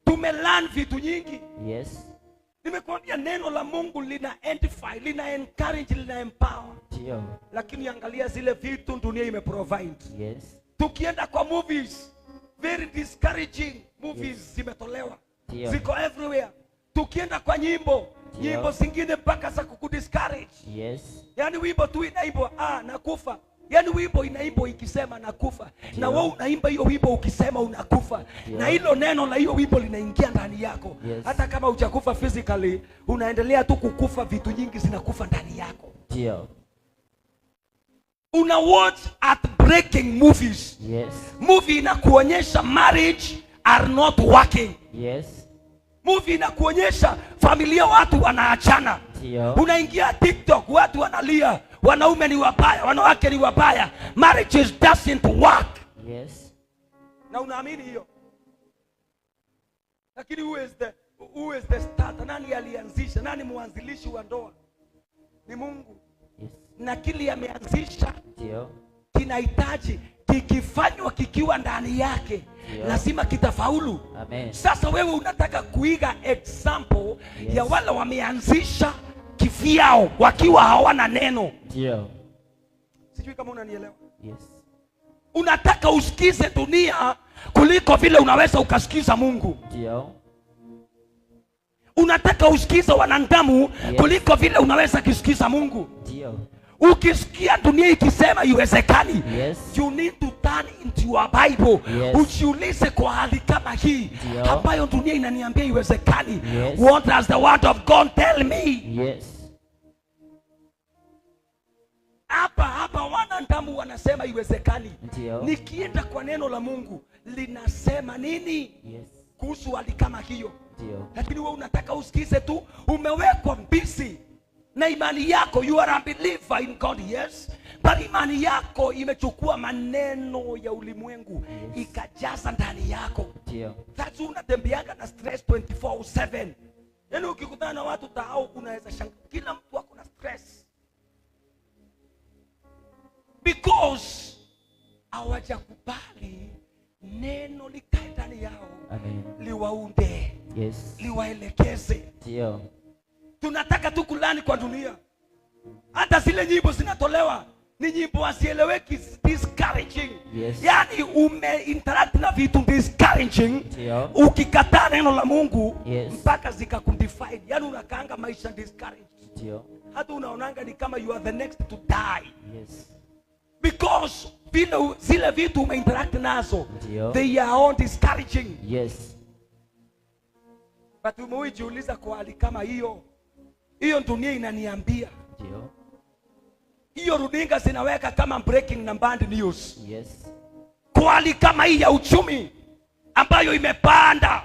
Tumelearn vitu nyingi. Yes. Nimekuambia neno la Mungu lina edify, lina encourage, lina empower. Ndio. Lakini angalia zile vitu dunia imeprovide. Yes. Tukienda kwa movies, very discouraging movies Yes. zimetolewa. Ndio. Ziko everywhere. Tukienda kwa nyimbo, Ndio. nyimbo zingine mpaka za kukudiscourage. Yes. Yaani wimbo tu inaimbwa, nakufa. Yaani wimbo inaimbwa ikisema nakufa. Na wewe unaimba hiyo wimbo ukisema unakufa. Ndio. Na hilo neno la hiyo wimbo linaingia ndani yako. Yes. Hata kama hujakufa physically, unaendelea tu kukufa, vitu nyingi zinakufa ndani yako. Ndio. Una watch at breaking movies. Yes. Movie inakuonyesha marriage are not working. Yes. Movie inakuonyesha familia watu wanaachana. Ndio. Unaingia TikTok watu wanalia, wanaume ni wabaya, wanawake ni wabaya, marriages doesn't work. Yes. Na unaamini hiyo. Lakini who is the starter? Nani alianzisha? Nani mwanzilishi wa ndoa? Ni Mungu. Yes. Na kile ameanzisha Ndio. kinahitaji kikifanywa kikiwa ndani yake, Ndio. lazima kitafaulu. Amen. Sasa wewe unataka kuiga example Yes. ya wale wameanzisha kivyao wakiwa hawana neno. Ndio. Sijui kama unanielewa. Yes. Unataka usikize dunia kuliko vile unaweza ukasikiza Mungu. Ndio. Unataka usikize wanadamu Yes. kuliko vile unaweza kusikiza Mungu. Ndio. Ukisikia dunia ikisema iwezekani, Yes. you need to turn into your Bible. Yes. Ujiulize kwa hali kama hii Ndio. ambayo dunia inaniambia iwezekani. Yes. What does the word of God tell me? Yes. Hapa wanadamu wanasema iwezekani. Ndio. Nikienda kwa neno la Mungu linasema nini Yes. kuhusu hali kama hiyo? Ndio. Lakini wewe unataka usikize tu, umewekwa busy na imani yako. You are a believer in God, yes, but imani yako imechukua maneno ya ulimwengu Yes. ikajaza ndani yako. Ndio. That's why unatembeaga na stress 24/7. Yaani ukikutana na watu tao unaweza shangaa, kila mtu ako na stress because hawajakubali neno likae ndani yao. Amen. Liwaunde, Yes. liwaelekeze. Ndio. Tunataka tu kulani kwa dunia. Hata zile nyimbo zinatolewa ni nyimbo hazieleweki, discouraging. Yes. Yaani umeinteract na vitu discouraging. Ndio. Ukikataa neno la Mungu Yes. mpaka zikakundefine. Yaani unakaanga maisha discouraged. Ndio. Hata unaonanga ni kama you are the next to die. Yes. Because vile zile vitu umeinteract nazo, Ndio. they are all discouraging. Yes. But umejiuliza kwa hali kama hiyo, hiyo dunia inaniambia, Ndio. hiyo runinga zinaweka kama breaking na bad news. Yes. Kwa hali kama hii ya uchumi ambayo imepanda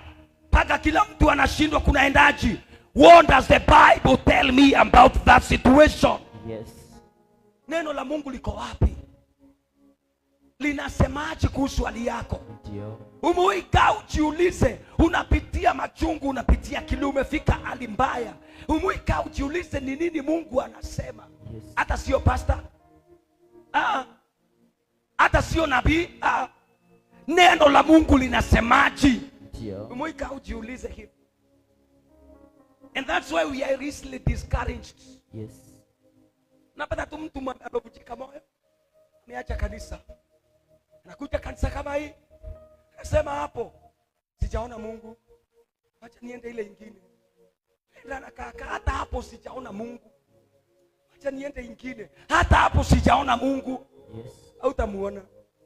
mpaka kila mtu anashindwa kunaendaji. What does the Bible tell me about that situation? Yes. Neno la Mungu liko wapi? Linasemaje kuhusu hali yako? Ndio. Umewahi ujiulize, unapitia machungu, unapitia kile, umefika hali mbaya. Umewahi ujiulize ni nini Mungu anasema? Yes. Hata sio pastor. Hata sio nabii. Neno la Mungu linasemaje? Ndio. Umewahi ujiulize hivi. And that's why we are easily discouraged. Yes. Napata tu mtu amevunjika moyo, ameacha kanisa. Anakuja kanisa kama hii, anasema hapo sijaona Mungu, acha niende ile ingine. Nenda na kaka, hata hapo sijaona Mungu, acha niende ingine, hata hapo sijaona Mungu. Yes. Hautamuona.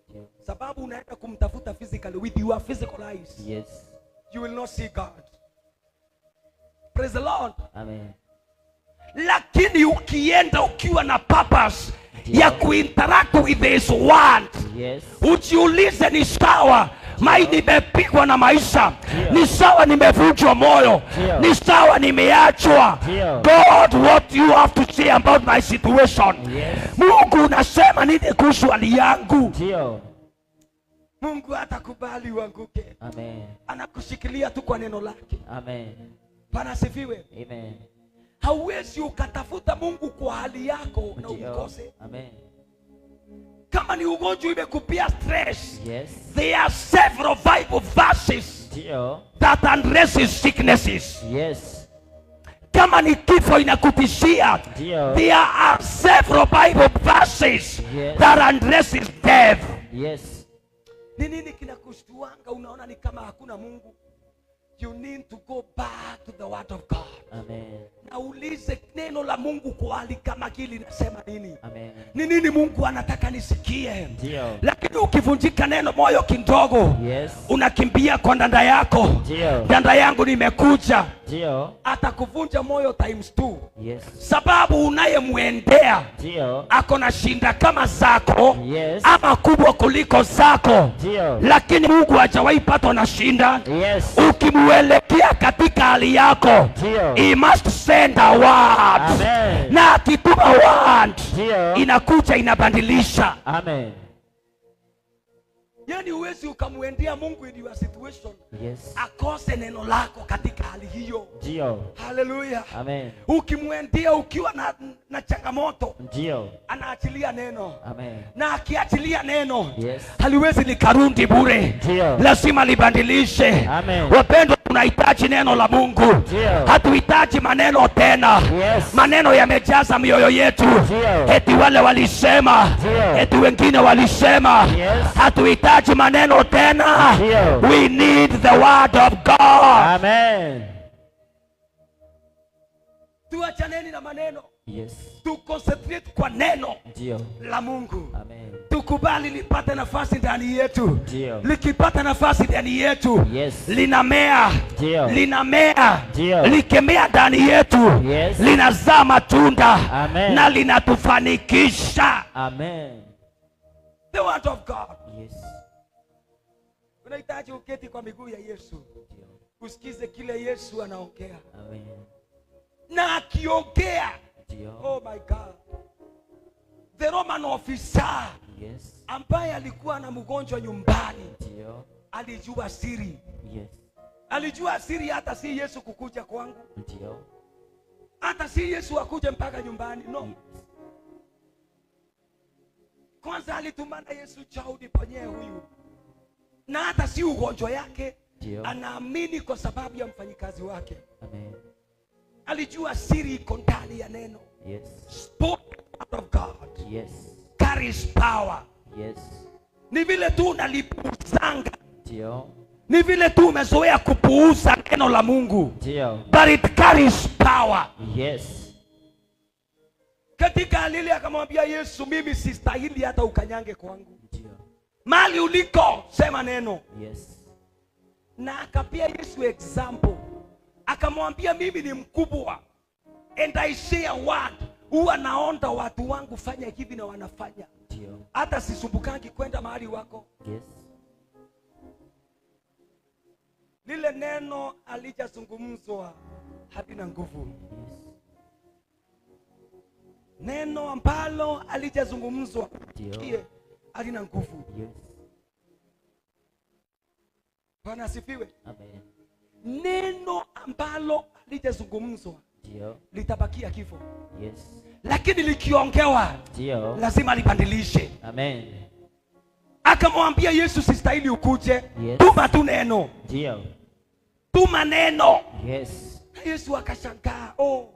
Ndio. Sababu unaenda kumtafuta physically with your physical eyes. Yes. You will not see God. Praise the Lord. Amen. Lakini ukienda ukiwa na purpose Ndio. ya kuinteract with his word. Yes. Ujiulize, ni sawa mai nimepigwa na maisha, Ndio. ni sawa nimevunjwa moyo, Ndio. ni sawa nimeachwa. Ndio. God, what you have to say about my situation? Yes. Mungu unasema nini kuhusu hali yangu? Ndio. Mungu hatakubali uanguke. Amen. Anakushikilia tu kwa neno lake. Amen. Bwana asifiwe. Amen. Hauwezi ukatafuta Mungu kwa hali yako na Ndio. umkose. Amen. Kama ni ugonjwa imekupia stress, Yes. there are several Bible verses Ndio. that addresses sicknesses. Yes. Kama ni kifo inakutishia, Ndio. there are several Bible verses Yes. that addresses death. Yes. Ni nini kinakushtuanga unaona ni kama hakuna Mungu? You need to go back to the word of God. Amen. Na ulize neno la Mungu kwa hali kama hili linasema nini? Amen. Ni nini Mungu anataka nisikie? Ndio. Lakini ukivunjika neno moyo kidogo, Yes. unakimbia kwa danda yako. Ndio. Danda yangu nimekuja. Ndio. Atakuvunja moyo times 2. Yes. Sababu unayemwendea Ndio. ako na shinda kama zako, Yes. ama kubwa kuliko zako. Ndio. Lakini Mungu hajawahi patwa na shinda. Yes. Ukimuelekea katika hali yako, Ndio. he must send a word. Amen. Na akituma word, Ndio. inakuja inabadilisha. Amen. Yani huwezi ukamwendea Mungu in your situation Yes. akose neno lako katika hali hiyo. Ndio. Haleluya. Amen. Ukimwendea ukiwa na changamoto, Ndio. anaachilia neno. Amen. Na akiachilia neno, Yes. haliwezi likarundi bure. Ndio. Lazima libadilishe. Amen. Wapendwa, tunahitaji neno la Mungu. Ndio. Hatuhitaji maneno tena. Yes. Maneno yamejaza mioyo yetu. Ndio. Eti wale walisema, Ndio. eti wengine walisema. Yes. Hatuhitaji maneno tena. Ndio. We need the word of God. Amen. Tuachaneni na maneno, Yes. tu concentrate kwa neno Ndio. la Mungu. Amen. Tukubali lipate nafasi ndani yetu. Ndio. Likipata nafasi ndani yetu, Yes. linamea. Ndio. Linamea. Ndio. Likemea ndani yetu, Yes. linazaa matunda. Amen. Na linatufanikisha. Amen. The word of God. Yes. Unahitaji uketi kwa miguu ya Yesu, Ndio. usikize kile Yesu anaongea. Amen. Na akiongea, Ndio. oh my God, the Roman officer Yes. ambaye alikuwa na mgonjwa nyumbani Ndio. alijua siri. Yes. Alijua siri, hata si Yesu kukuja kwangu, Ndio. hata si Yesu akuje mpaka nyumbani. No, Yes. kwanza alitumana Yesu, njoo uniponyee huyu, na hata si ugonjwa yake. Ndio. Anaamini kwa sababu ya mfanyikazi wake. Amen. Alijua siri iko ndani ya neno. Yes. Spoken word of God Yes. carries power. Yes. Ni vile tu unalipuuzanga, Ndio. ni vile tu umezoea kupuuza neno la Mungu, Ndio. but it carries power. Yes. Katika hali ile akamwambia Yesu, mimi sistahili hata ukanyange kwangu. Ndio. Mali uliko sema neno. Yes. Na akapia Yesu example, akamwambia mimi ni mkubwa and I say a word, huwa naonda watu wangu fanya hivi na wanafanya, Ndio. hata sisumbukangi kwenda mahali wako. Yes. Lile neno alijazungumzwa halina nguvu. Yes. Neno ambalo alijazungumzwa Ndio. kie halina nguvu. Yes. Bwana asifiwe. Amen. Neno ambalo halijazungumzwa Ndio. litabakia kifo, Yes. lakini likiongewa Ndio. lazima libadilishe. Amen. Akamwambia Yesu, sistahili ukuje, Yes. tuma tu neno, Ndio. tuma neno. Yes. Na Yesu akashangaa, oh,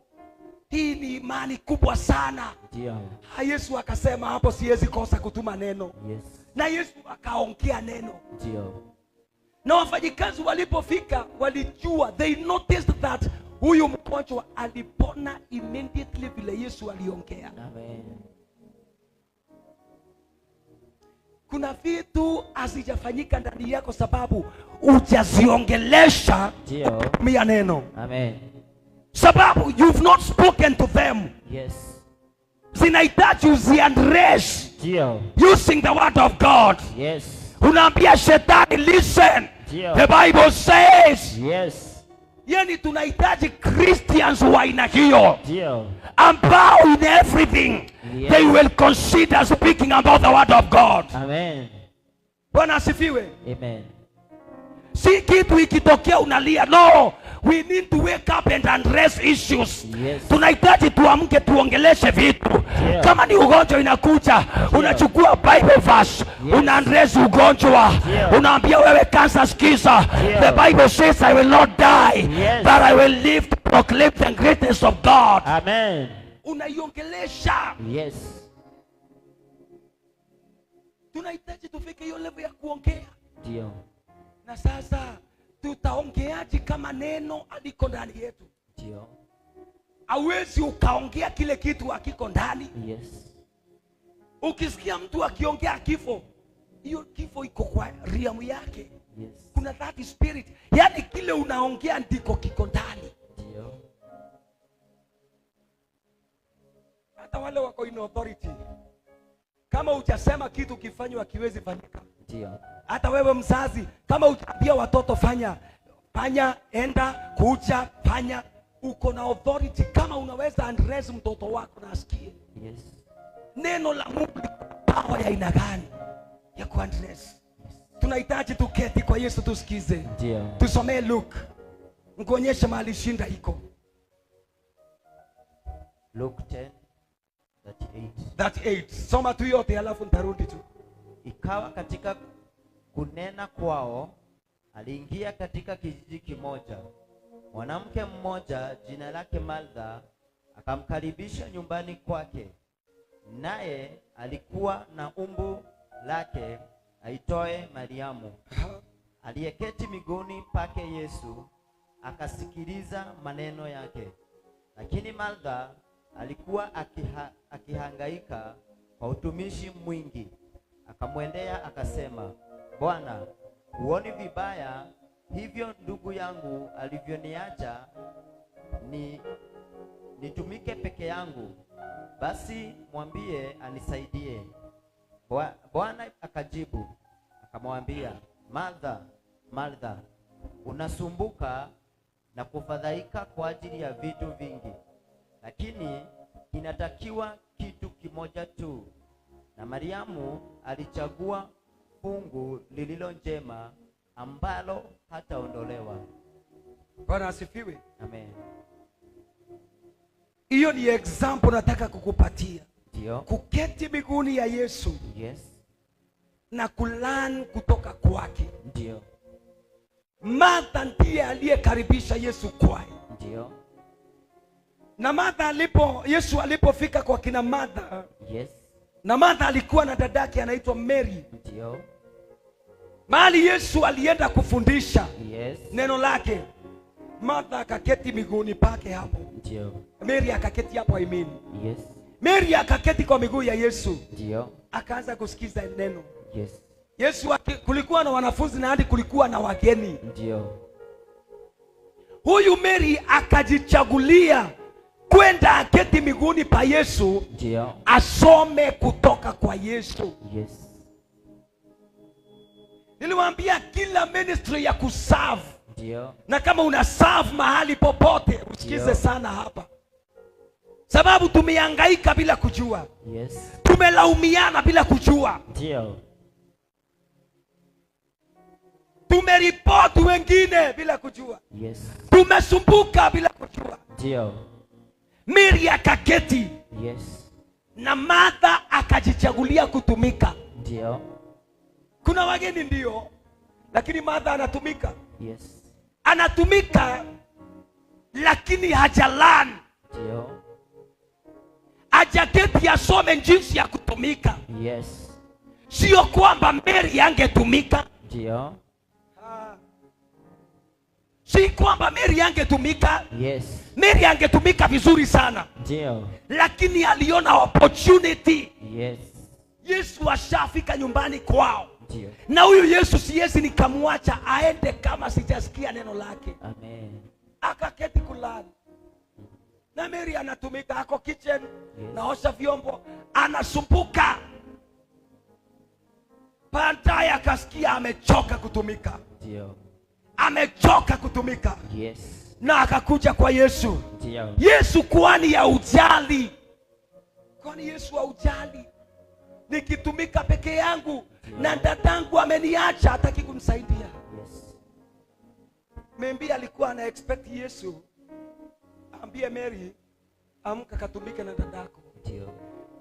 hii ni imani kubwa sana. Ndio. Ha, Yesu akasema hapo siwezi kosa kutuma neno, Yes. na Yesu akaongea neno. Ndio. Na wafanyikazi walipofika walijua, they noticed that huyu mgonjwa alipona immediately vile Yesu aliongea. Amen. Kuna vitu hazijafanyika ndani yako sababu hujaziongelesha Ndio. kutumia neno, Amen. sababu you've not spoken to them. Yes. Zinahitaji uziaddress Ndio. using the word of God. Yes. Unaambia shetani, listen, Ndio. the Bible says. Yes. Yani tunahitaji Christians wa aina hiyo Ndio. ambao in everything Yes. they will consider speaking about the word of God. Amen. Bwana asifiwe. Amen. Si kitu ikitokea unalia. No, we need to wake up and address issues. Yes. Tunahitaji tuamke tuongeleshe vitu. Yeah. Kama ni ugonjwa inakuja, unachukua Bible verse, Yes. una address ugonjwa, Yeah. unaambia wewe cancer, sikiza. Yeah. The Bible says I will not die, Yes. but I will live to proclaim the greatness of God. Amen. Unaiongelesha. Yes. Tunahitaji tufike hiyo level ya kuongea. Ndio. Na sasa tutaongeaje kama neno aliko ndani yetu? Ndio. Hauwezi ukaongea kile kitu hakiko ndani. Yes. Ukisikia mtu akiongea kifo, hiyo kifo iko kwa realm yake. Yes. Kuna that spirit, yaani kile unaongea ndiko kiko ndani. Ndio. Hata wale wako in authority, kama hujasema kitu kifanywa hakiwezi fanyika. Ndio. Hata wewe mzazi, kama hujaambia watoto fanya fanya, enda kuja, fanya, uko na authority. Kama unaweza address mtoto wako na asikie Yes. neno la Mungu, liko power ya aina gani ya kuaddress. Tunahitaji tuketi kwa Yesu tusikize. Ndio. Tusomee Luke, nikuonyeshe mahali shinda iko. Luke 10:38. 38. Soma tu yote alafu nitarudi tu. Ikawa katika kunena kwao, aliingia katika kijiji kimoja. Mwanamke mmoja jina lake Martha akamkaribisha nyumbani kwake, naye alikuwa na umbu lake aitwaye Mariamu, aliyeketi miguuni pake Yesu akasikiliza maneno yake. Lakini Martha alikuwa akihangaika kwa utumishi mwingi. Akamwendea akasema, Bwana, huoni vibaya hivyo ndugu yangu alivyoniacha ni nitumike peke yangu? Basi mwambie anisaidie. Bwana akajibu akamwambia, Martha, Martha, unasumbuka na kufadhaika kwa ajili ya vitu vingi, lakini kinatakiwa kitu kimoja tu. Na Mariamu alichagua fungu lililo njema ambalo hataondolewa. Bwana asifiwe. Amen. Hiyo ni example nataka kukupatia. Ndio. Kuketi miguuni ya Yesu Yes. na kulearn kutoka kwake. Ndio. Martha ndiye aliyekaribisha Yesu kwaye. Ndio. Na Martha Yesu alipofika kwa kina Martha, Yes. na Martha alikuwa na dadake anaitwa Mary. Ndio. Mahali Yesu alienda kufundisha Yes. neno lake, Martha akaketi miguuni pake hapo. Ndio. Mary akaketi hapo, I mean. Yes. Mary akaketi kwa miguu ya Yesu, Ndio. akaanza kusikiza neno. Yes. Yesu kulikuwa na wanafunzi na hadi kulikuwa na wageni. Ndio. Huyu Mary akajichagulia kwenda aketi miguuni pa Yesu, Ndio. asome kutoka kwa Yesu. Yes. Niliwaambia kila ministry ya kuserve, Ndio. na kama una serve mahali popote usikize Ndio. sana hapa. Sababu tumehangaika bila kujua. Yes. Tumelaumiana bila kujua. Ndio. Tumeripoti wengine bila kujua. Yes. Tumesumbuka bila kujua. Ndio. Mary akaketi. Yes. Na Martha akajichagulia kutumika. Ndio. Kuna wageni ndio, lakini Martha anatumika. Yes. Anatumika lakini hajalan. Ndio. Hajaketi asome jinsi ya kutumika. Yes. Sio kwamba Mary angetumika. Ndio. Si kwamba Mary angetumika. Yes. Mary angetumika vizuri sana. Ndio. Lakini aliona opportunity. Yes. Yesu ashafika nyumbani kwao. Ndio. Na huyu Yesu siwezi nikamwacha aende kama sijasikia neno lake. Amen. Akaketi kulala. Na Mary anatumika, ako kitchen, Yes. naosha vyombo, anasumbuka. Baadaye akasikia amechoka kutumika. Ndio. Amechoka kutumika. Yes. Na akakuja kwa Yesu. Ndio. Yesu kwani haujali? Kwani Yesu haujali? Nikitumika peke yangu na dadangu ameniacha, hataki kumsaidia. Yes. Maybe alikuwa ana expect Yesu ambie Mary amka katumike na dadako. Ndio.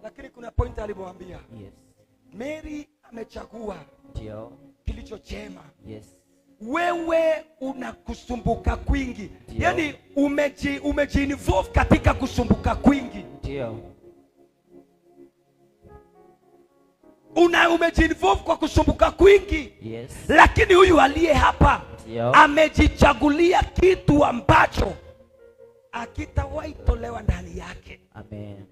Lakini kuna point alimwambia. Yes. Mary amechagua Ndio. kilicho chema. Yes. Wewe una kusumbuka kwingi. Ndio. Yaani umeji-involve katika kusumbuka kwingi. Ndio. Umeji-involve kwa kusumbuka kwingi. Yes. Lakini huyu aliye hapa Ndio. amejichagulia kitu ambacho hakitawahi tolewa ndani yake. Amen.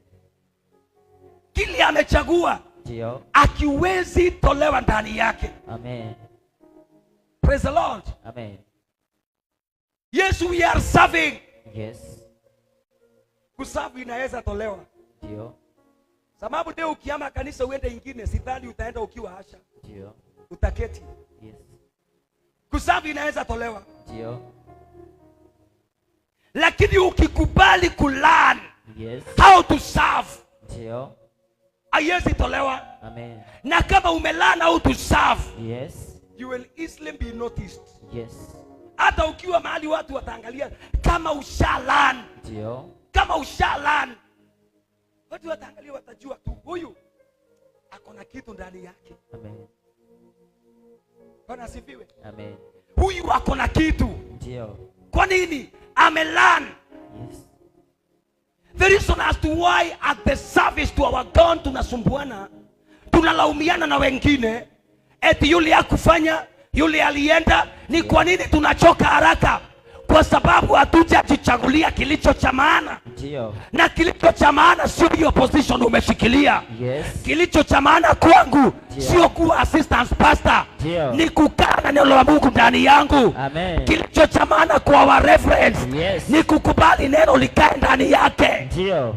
Kile amechagua Ndio. akiwezi tolewa ndani yake. Amen. Praise the Lord. Amen. Yes, we are serving. Yes. Kuserve inaweza tolewa. Ndio. Sababu leo ukiama kanisa uende ingine, sidhani utaenda ukiwa asha. Ndio. Utaketi. Yes. Kuserve inaweza tolewa. Ndio. Lakini ukikubali kulearn Yes. how to serve, Ndio. haiwezi tolewa. Amen. Na kama umelearn how to serve, Yes. you will easily be noticed. Yes. Hata ukiwa mahali watu wataangalia kama usha learn. Ndio. Kama usha learn, watu wataangalia, watajua tu huyu ako na kitu ndani yake. Amen. Bwana asifiwe. Amen. Huyu ako na kitu. Ndio. Kwa nini? Amelearn. Yes. The reason as to why at the service to our God tunasumbuana, tunalaumiana na wengine, eti yule hakufanya, yule alienda. Ni kwa nini tunachoka haraka? Kwa sababu hatujajichagulia kilicho cha maana. Ndio. Na kilicho cha maana sio hiyo position umeshikilia. Yes. Kilicho cha maana kwangu Ndio. sio kuwa assistant pastor. Ndio. Ni kukaa na neno la Mungu ndani yangu. Amen. Kilicho cha maana kwa wa reference Yes. ni kukubali neno likae ndani yake. Ndio.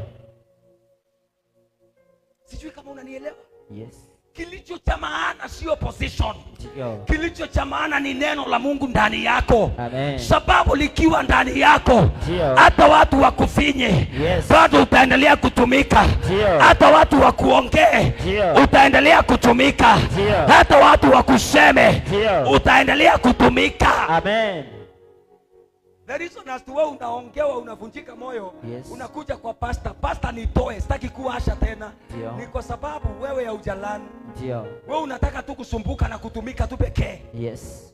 Sijui kama unanielewa. Yes. Kilicho cha maana sio position. Ndio. Kilicho cha maana ni neno la Mungu ndani yako. Amen. Sababu likiwa ndani yako, Ndio. hata watu wakufinye, Yes. bado utaendelea kutumika. Ndio. Hata watu wakuongee, Ndio. utaendelea kutumika. Ndio. Hata watu wakuseme, Ndio. utaendelea kutumika. Amen. The reason as to why unaongewa unavunjika moyo, Yes. unakuja kwa pastor, pastor nitoe, sitaki kuasha tena. Ndio. Ni kwa sababu wewe haujalani. Ndio. Wewe unataka tu kusumbuka na kutumika tu pekee. Yes.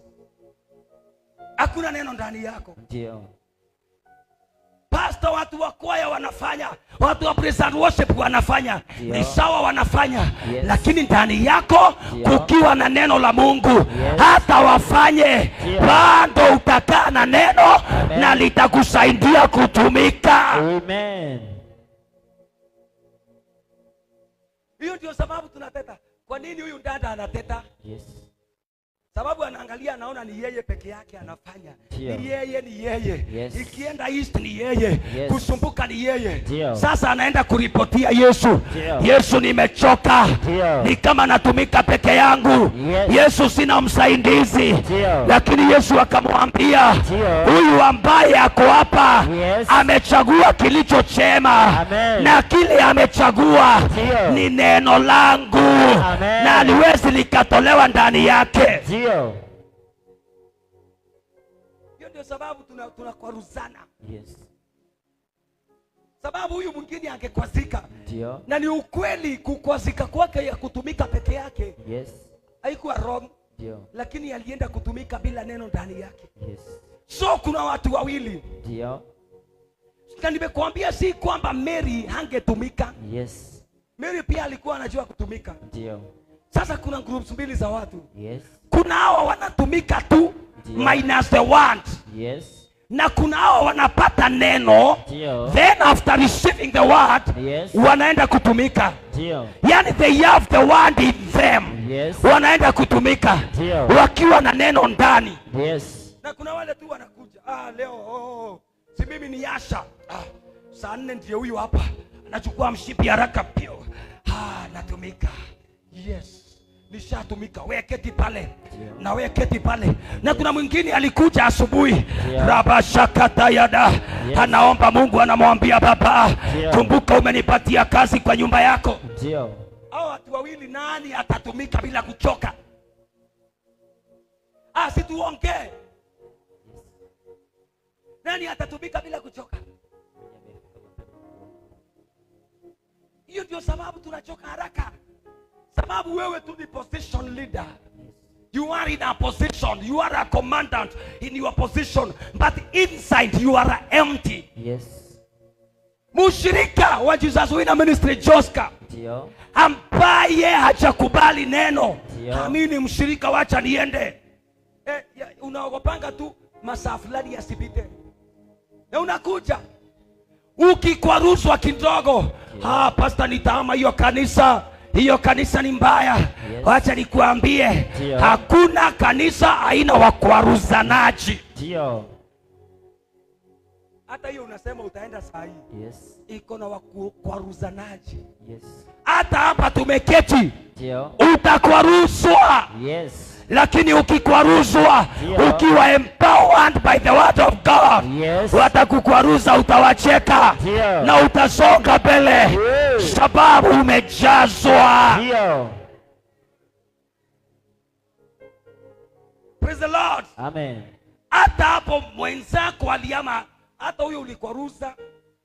Hakuna neno ndani yako. Ndio. Pastor, watu wa kwaya wanafanya, watu wa praise and worship wanafanya, Ndio. ni sawa wanafanya, Yes. lakini ndani yako Ndio. kukiwa na neno la Mungu, Yes. hata wafanye, Ndio. bado utakaa na neno. Amen. Na litakusaidia kutumika. Amen. Hiyo ndio sababu tunateta. Kwa nini huyu dada anateta? Yes. Sababu anaangalia, anaona ni yeye peke yake anafanya. Ndio. Ni yeye, ni yeye. Yes. Ikienda east ni yeye. Yes. Kusumbuka ni yeye. Ndio. Sasa anaenda kuripotia Yesu. Ndio. "Yesu, nimechoka. Ndio. Ni kama natumika peke yangu. Yes. Yesu, sina msaidizi." Ndio. Lakini Yesu akamwambia, Ndio. "Huyu ambaye ako hapa Yes. amechagua kilicho chema, Amen. na kile amechagua Ndio. ni neno langu, Amen. na haliwezi likatolewa ndani yake." Ndio. Hiyo ndio sababu tunakwaruzana, Yes. sababu huyu mwingine angekwazika, Ndio. na ni ukweli kukwazika kwake ya kutumika peke yake Yes. haikuwa wrong, Ndio. lakini alienda kutumika bila neno ndani yake. Yes. So kuna watu wawili, Ndio. na nimekuambia si kwamba Mary hangetumika. Yes. Mary pia alikuwa anajua kutumika. Ndio. Sasa kuna groups mbili za watu. Yes. Kuna hawa wanatumika tu Ndio. minus the word, Yes. na kuna hawa wanapata neno, Ndio. then after receiving the word Yes. wanaenda kutumika. Ndio. Yani they have the word in them, Yes. wanaenda kutumika Ndio. wakiwa na neno ndani. Yes. Na kuna wale tu wanakuja, "Ah, leo oh, si mimi ni usher. Ah, saa 4 ndio huyu hapa anachukua mshipi haraka pio. Ah, natumika. Yes, nishatumika. We keti pale Ndio. na we keti pale." Na kuna mwingine alikuja asubuhi, Ndio. rabashakatayada, Yes. anaomba Mungu, anamwambia, "Baba, Ndio. kumbuka umenipatia kazi kwa nyumba yako." Ndio. Hao watu wawili, nani atatumika bila kuchoka? Ah, si tuongee. Nani atatumika bila kuchoka? Hiyo ndio sababu tunachoka haraka, sababu wewe tu ni position leader. You are in a position, you are a commandant in your position, but inside you are empty. Yes. Mshirika wa Jesus Winner Ministry Joska Ndio. ambaye hajakubali neno, Ndio. "Amini mshirika, wacha niende." Eh, unaogopanga tu masaa fulani yasipite na unakuja ukikwaruzwa kidogo, "Ah, pastor, nitahama hiyo kanisa, hiyo kanisa ni mbaya." Yes. Wacha nikuambie, Ndio. hakuna kanisa aina wakwaruzanaji. Ndio. Hata hiyo unasema utaenda saa hii Yes. iko na wakwaruzanaji. Yes. Hata hapa tumeketi, Ndio. utakwaruzwa, Yes. lakini ukikwaruzwa Ndio. ukiwa empowered by the word of God, Yes. watakukwaruza, utawacheka Ndio. na utasonga mbele, Yes. sababu umejazwa. Ndio. Praise the Lord. Amen. Hata hapo mwenzako aliama, hata huyo ulikwaruza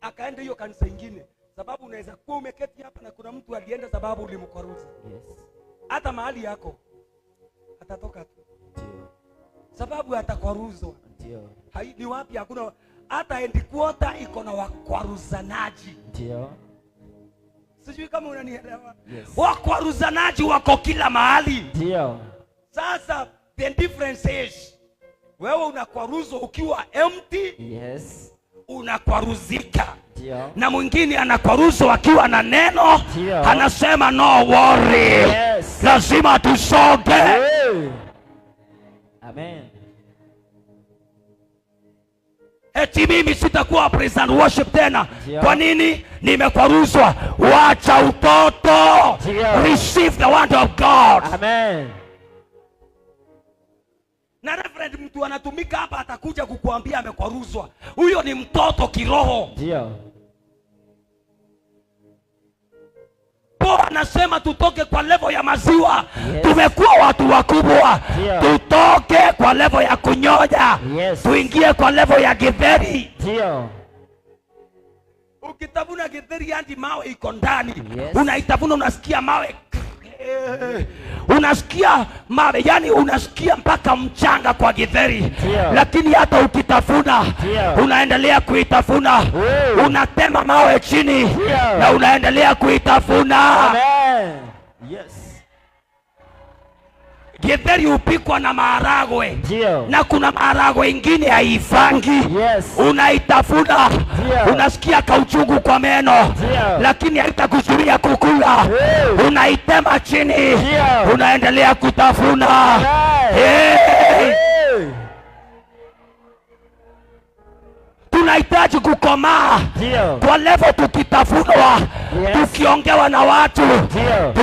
akaenda hiyo kanisa ingine, sababu unaweza kuwa umeketi hapa na kuna mtu alienda sababu ulimkwaruza. Yes. Hata mahali yako atatoka tu, Ndio. sababu atakwaruzwa. Ndio. Ni wapi hakuna? Hata headquarter iko na wakwaruzanaji. Ndio. Sijui kama unanielewa. Yes. Wakwaruzanaji wako kila mahali. Ndio. Sasa the difference is wewe unakwaruzwa ukiwa empty, Yes. unakwaruzika, Ndio. na mwingine anakwaruzwa akiwa na neno, Ndio. anasema, "No worry, Yes. lazima tusonge." Hey. Amen. Eti mimi sitakuwa praise and worship tena. Ndio. Kwa nini? Nimekwaruzwa. Wacha utoto. Ndio. Receive the word of God. Amen. Na reverend, mtu anatumika hapa atakuja kukuambia amekwaruzwa, huyo ni mtoto kiroho. Ndio. Paul anasema tutoke kwa level ya maziwa. Yes. Tumekuwa watu wakubwa. Ndio. Tutoke kwa level ya kunyonya, Yes. tuingie kwa level ya githeri. Ndio. Ukitafuna githeri hadi mawe iko ndani, Yes. unaitafuna, unasikia mawe, unasikia mawe, yani unasikia mpaka mchanga kwa githeri. Ndio. Lakini hata ukitafuna, Ndio. unaendelea kuitafuna, Hey. unatema mawe chini Ndio. na unaendelea kuitafuna. Amen. Yes. Githeri hupikwa na maharagwe, Ndio. na kuna maharagwe ingine haifangi. Yes. Unaitafuna, Ndio. unasikia kauchungu kwa meno, Ndio. lakini haitakuzuia kukula. Hey. Unaitema chini, Ndio. unaendelea kutafuna. Amen. Hey! Hey! Tunahitaji kukomaa Ndio. kwa level, tukitafunwa, Yes. tukiongewa na watu, Ndio.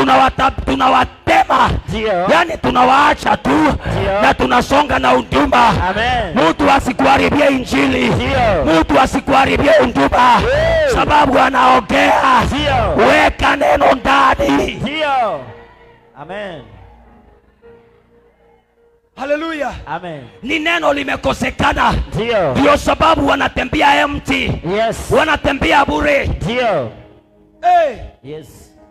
tunawatema, Ndio. yani tunawaacha tu Ndio. na tunasonga na unduma. Amen. Mtu asikuharibie injili, Ndio. mtu asikuharibie unduma, Hey. sababu anaongea. Ndio. Weka neno ndani. Ndio. Amen. Haleluya! Amen. Ni neno limekosekana, Ndio. ndio sababu wanatembea empty, Yes. wanatembea bure. Ndio. Hey, Yes.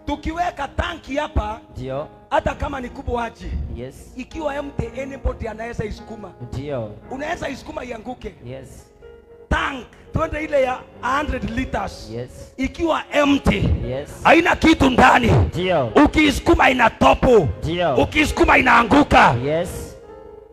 tukiweka tanki hapa, Ndio. hata kama ni kubwa aje, Yes. ikiwa empty, anybody anaweza isukuma, Ndio. unaweza isukuma ianguke. Yes. Tank twende ile ya 100 liters, Yes. ikiwa empty, Yes. haina kitu ndani, Ndio. ukiisukuma inatopu, Ndio. ukisukuma inaanguka, Yes.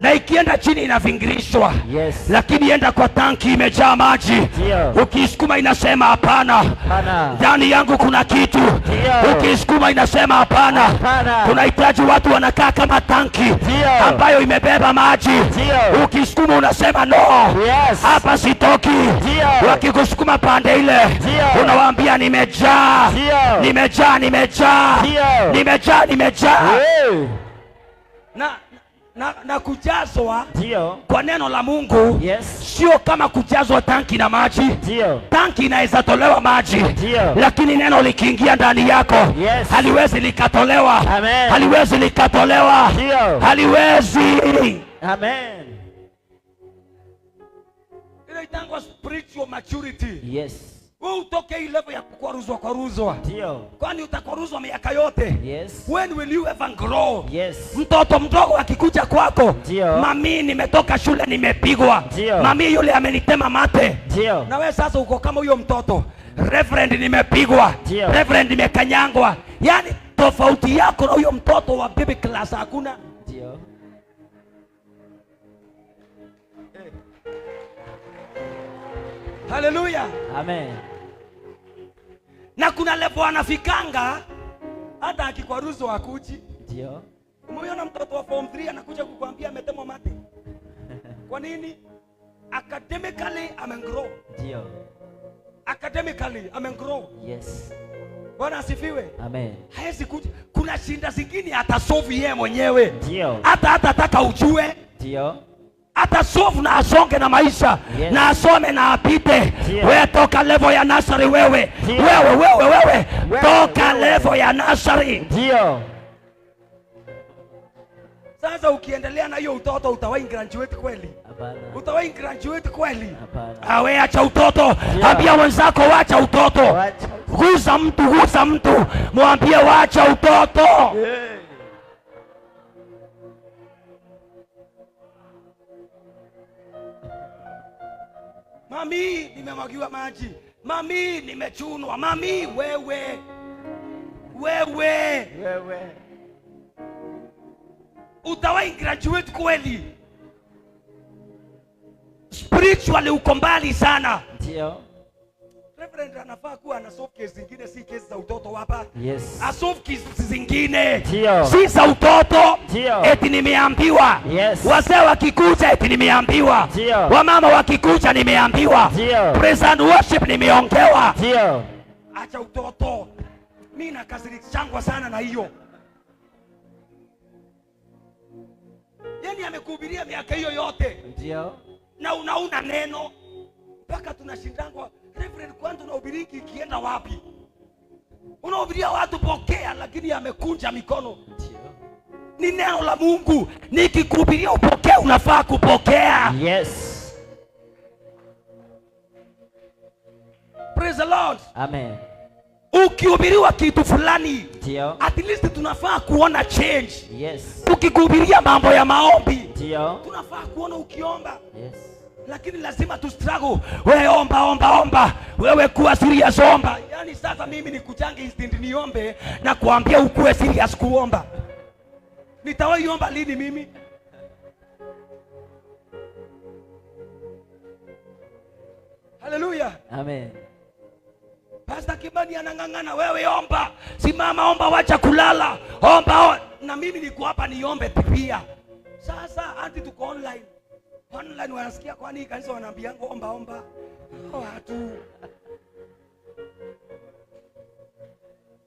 na ikienda chini inavingirishwa. Yes. Lakini enda kwa tanki imejaa maji, Ndio. ukisukuma inasema hapana, Hapana. ndani yangu kuna kitu. Ndio. Ukisukuma inasema hapana. Hapana. Tunahitaji watu wanakaa kama tanki Ndio. ambayo imebeba maji. Ndio. Ukisukuma unasema no, Yes. hapa sitoki. Ndio. Wakikusukuma pande ile, Ndio. unawaambia nimejaa, Ndio. nimejaa, nimejaa, Ndio. nimejaa, nimejaa. Hey. Na kujazwa Ndio. kwa neno la Mungu Yes. sio kama kujazwa tanki na maji. Ndio. Tanki inaweza tolewa maji, Ndio. lakini neno likiingia ndani yako, Yes. haliwezi likatolewa. Amen. Haliwezi likatolewa, Ndio. haliwezi. Amen. Inaitangwa spiritual maturity. Yes. Wewe utoke hii level ya kukwaruzwa kwaruzwa, Ndio. kwani utakwaruzwa miaka yote? Yes. When will you ever grow? Yes. Mtoto mdogo akikuja kwako, Ndio. mami, nimetoka shule nimepigwa, Ndio. mami yule amenitema mate. Ndio. Na wewe sasa uko kama huyo mtoto, reverend, nimepigwa, Ndio. reverend, nimekanyangwa. Yani tofauti yako na huyo mtoto wa baby class hakuna. Ndio. Haleluya! Amen. Na kuna level anafikanga hata akikwaruzwa akuji. Ndio. Umeona mtoto wa form 3 anakuja kukwambia ametemwa mate. Kwa nini? Academically amegrow. Ndio. Academically amegrow. Yes. Bwana asifiwe. Amen. Hawezi kuja. Kuna shinda zingine atasolve yeye mwenyewe. Ndio. Hata ataka ujue, Ndio. atasolve na asonge na maisha, Yes. na asome na apite. Ndio. Wewe toka level ya nursery wewe. Ndio. Wewe wewe wewe. Wewe, Toka wewe. level ya nursery. Ndio. Sasa ukiendelea na hiyo utoto utawahi graduate kweli? Hapana. Utawahi graduate kweli? Hapana. Awe, acha utoto. Yeah. Ambia wenzako wacha utoto. Wacha. Gusa mtu, gusa mtu, mwambie wacha utoto. Hey. Mami, nimemwagiwa maji. Mami, nimechunwa. Mami, wewe wewe Wewe. utawahi graduate kweli? Spiritually uko mbali sana. Ndio. Reverend anafaa kuwa ana solve case zingine, si kesi za utoto hapa. Yes. Asolve kesi zingine, Ndio. si za utoto. Ndio. Eti nimeambiwa. Yes. Wazee wakikuja eti nimeambiwa. Ndio. Wamama wakikuja nimeambiwa. Ndio. Praise and worship nimeongewa. Ndio. Acha utoto. Mi nakasirishangwa sana na hiyo. Yani amekuhubiria miaka hiyo yote Ndio. na unauna neno mpaka tunashindangwa, Reverend, kwani tunahubiriki ikienda wapi? Unahubiria watu pokea, lakini amekunja mikono. Ndio. Ni neno la Mungu, nikikuhubiria upokee, unafaa kupokea. Yes. Praise the Lord. Amen. Ukihubiriwa kitu fulani, Ndio. at least tunafaa kuona change. Yes. Tukikuhubiria mambo ya maombi, Ndio. tunafaa kuona ukiomba, Yes. lakini lazima tu struggle. Wewe omba omba omba, wewe kuwa serious omba. Yani sasa mimi nikujange instant niombe na kuambia ukuwe serious kuomba, nitawahi omba lini mimi? Haleluya. Amen. Pastor Kimani anang'ang'ana, wewe omba, simama omba, wacha kulala, omba, omba. Na mimi niko hapa niombe pia. Sasa hadi tuko online. Online wanasikia kwani kanisa wanaambianga omba omba. Watu.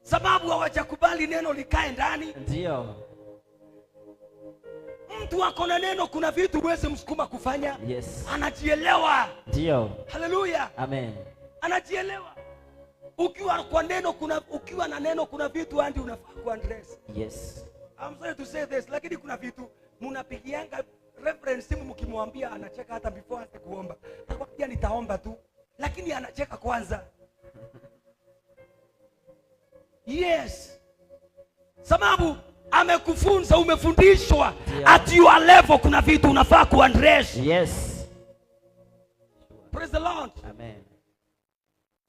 Sababu hawajakubali neno likae ndani. Ndio. Mtu ako na neno, kuna vitu huwezi msukuma kufanya. Yes. Anajielewa. Ndio. Haleluya. Amen. Anajielewa. Ukiwa kwa neno kuna, ukiwa na neno kuna vitu hadi unafaa kuaddress. Yes. I'm sorry to say this, lakini kuna vitu mnapigianga reference simu mkimwambia anacheka hata before aanze kuomba. Atakwambia nitaomba tu, lakini anacheka kwanza. Yes. Sababu amekufunza, umefundishwa. Yeah. At your level kuna vitu unafaa kuaddress. Yes. Praise the Lord. Amen.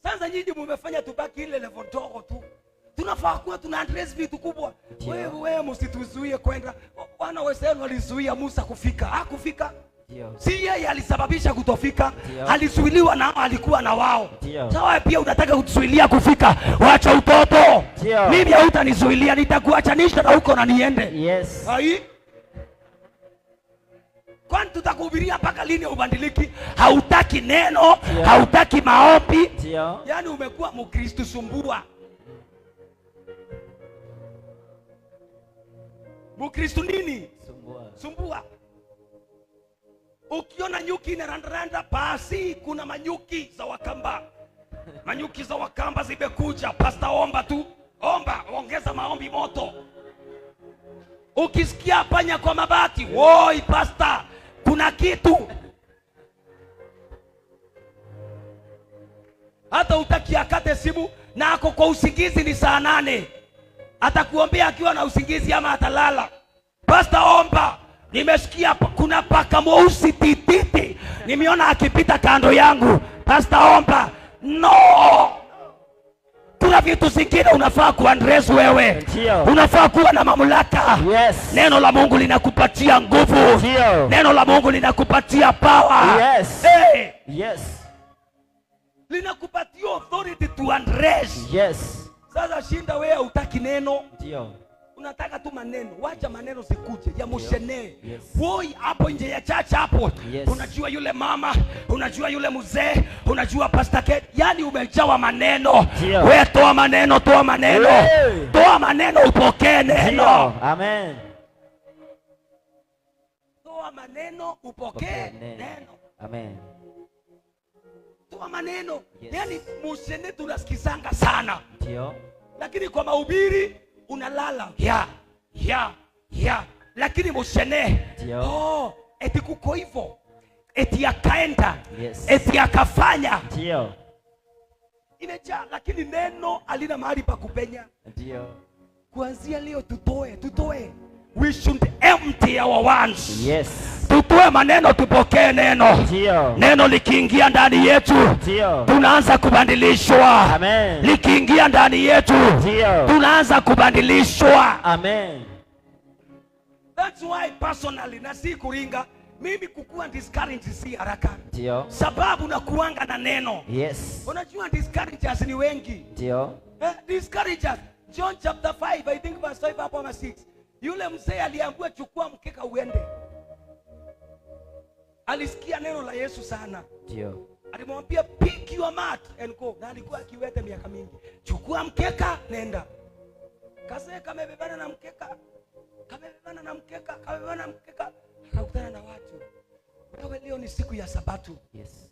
Sasa nyinyi mmefanya tubaki ile level ndogo tu. Tunafaa kuwa tuna address vitu kubwa. Wewe msituzuie kwenda. Wana wa Israeli walizuia Musa kufika. Hakufika. Ndio. Si yeye alisababisha kutofika. Ndio. Alizuiliwa na alikuwa na wao. Ndio. Sawa, pia unataka kutuzuilia kufika. Wacha utoto. Ndio. Mimi hautanizuilia, nitakuachanisha na huko na niende. Yes. Ai. Kwani tutakuhubiria mpaka lini ubadiliki? Hautaki neno, Ndio. hautaki maombi. Ndio. Yaani umekuwa Mkristo sumbua. Mkristo nini? Sumbua. Sumbua. Ukiona nyuki inarandaranda, basi kuna manyuki za Wakamba. Manyuki za Wakamba zimekuja. Pastor omba tu. Omba, ongeza maombi moto. Ukisikia panya kwa mabati, woi pastor, kuna kitu. Hata utaki akate simu na ako kwa usingizi ni saa 8. Atakuombea akiwa na usingizi ama atalala. Pastor omba, nimesikia kuna paka mweusi tititi, nimeona akipita kando yangu. Pastor omba. No. Kuna vitu zingine unafaa kuaddress wewe. Ndio. Unafaa kuwa na mamlaka. Yes. Neno la Mungu linakupatia nguvu. Ndio. Neno la Mungu linakupatia power. Yes. Hey. Yes. Linakupatia authority to address. Yes. Sasa shinda wewe hutaki neno. Ndio. Unataka tu maneno. Wacha maneno sikuje ya mushene. Yes. Woi hapo nje ya chacha hapo. Yes. Unajua yule mama, unajua yule mzee, unajua Pastor Kate. Yaani umejawa maneno. Ndio. Wewe toa maneno, toa maneno. Hey. Toa maneno upokee neno. Ndio. Amen. Toa maneno upokee neno. Amen. Toa maneno. Yes. Yaani mushene tunasikizanga sana. Ndio. Lakini kwa mahubiri unalala. Ya, ya, ya. Lakini mushene. Ndio. Oh, eti kuko hivyo. Eti akaenda. Yes. Eti akafanya. Ndio. Imejaa, lakini neno halina mahali pa kupenya. Ndio. Kuanzia leo tutoe. We should empty our wants. Yes. Tutoe maneno tupokee neno. Ndio. Neno likiingia ndani yetu, Ndio. tunaanza kubadilishwa. Amen. Likiingia ndani yetu, Ndio. tunaanza kubadilishwa. Amen. That's why personally na si kuringa, mimi kukua discouraged si haraka. Ndio. Sababu na kuanga na neno. Yes. Unajua discouragers ni wengi. Ndio. Discouragers. John chapter 5, I think verse 5 hapo ama 6. Yule mzee aliambiwa chukua mkeka uende. Alisikia neno la Yesu sana. Ndio. Alimwambia pick your mat and go. Na alikuwa akiwete miaka mingi. Chukua mkeka nenda. Kazee kamebebana na mkeka. Kamebebana na mkeka, kamebebana na mkeka. Akakutana na watu. Wewe leo ni siku ya Sabato. Yes.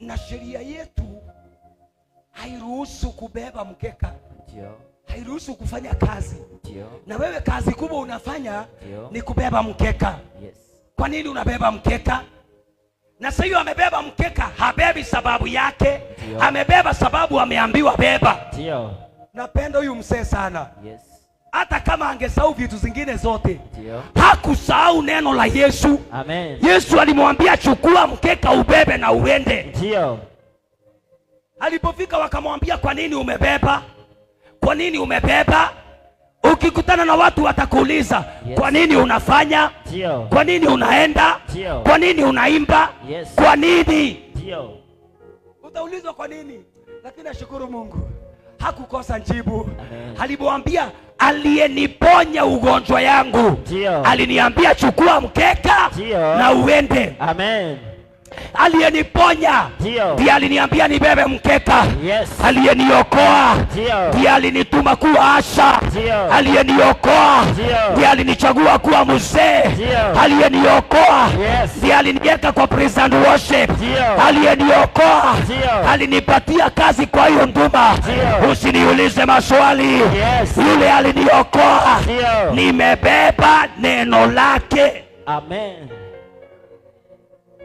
Na sheria yetu hairuhusu kubeba mkeka. Ndio. Hairuhusu kufanya kazi. Ndio. Na wewe kazi kubwa unafanya Ndio. ni kubeba mkeka. Yes. Kwa nini unabeba mkeka? Na sasa hiyo amebeba mkeka, habebi sababu yake. Ndio. Amebeba sababu ameambiwa beba. Ndio. Napenda huyu mzee sana. Yes. Hata kama angesahau vitu zingine zote, Ndio. hakusahau neno la Yesu. Amen. Yesu alimwambia chukua mkeka ubebe na uende. Ndio. Alipofika wakamwambia kwa nini umebeba? Kwa nini umebeba? Ukikutana na watu watakuuliza, Yes. kwa nini unafanya? Ndio. Kwa nini unaenda? Ndio. Kwa nini unaimba? Yes. Kwa nini? Ndio. Utaulizwa kwa nini? Lakini nashukuru Mungu. Hakukosa jibu. Amen. Alimwambia aliyeniponya ugonjwa yangu Ndio. aliniambia chukua mkeka Ndio. na uende. Amen. Aliyeniponya Ndio. ndiye aliniambia nibebe mkeka. Yes. Aliyeniokoa Ndio. ndiye alinituma kuwa asha. Ndio. Aliyeniokoa Ndio. ndiye alinichagua kuwa mzee. Ndio. Aliyeniokoa Yes. ndiye aliniweka kwa praise and worship. Ndio. Aliyeniokoa Ndio. alinipatia kazi kwa hiyo nduma. Ndio. Usiniulize maswali. Yes. Yule aliniokoa, Ndio. nimebeba neno lake. Amen.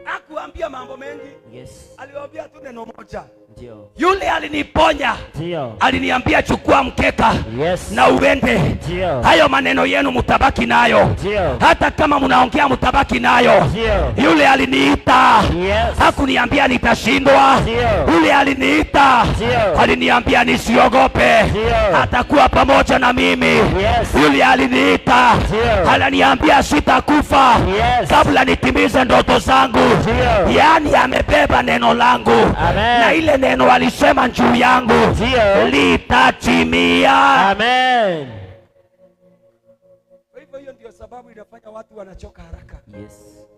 Hakuambia mambo mengi, Yes. aliwaambia tu neno moja. Ndio. Yule aliniponya Ndio. aliniambia chukua mkeka Yes. na uende. Ndio. Hayo maneno yenu mtabaki nayo, Ndio. hata kama mnaongea mtabaki nayo. Ndio. Yule aliniita Yes. hakuniambia nitashindwa. Ndio. Yule aliniita Ndio. aliniambia nisiogope, Ndio. atakuwa pamoja na mimi. Yes. Yule aliniita Ndio. aliniambia sitakufa Yes. kabla nitimize ndoto zangu. Ndio. Yaani amebeba neno langu. Amen. Na ile neno alisema juu yangu Ndio. litatimia. Amen. Kwa hivyo hiyo ndio sababu inafanya watu wanachoka haraka. Yes.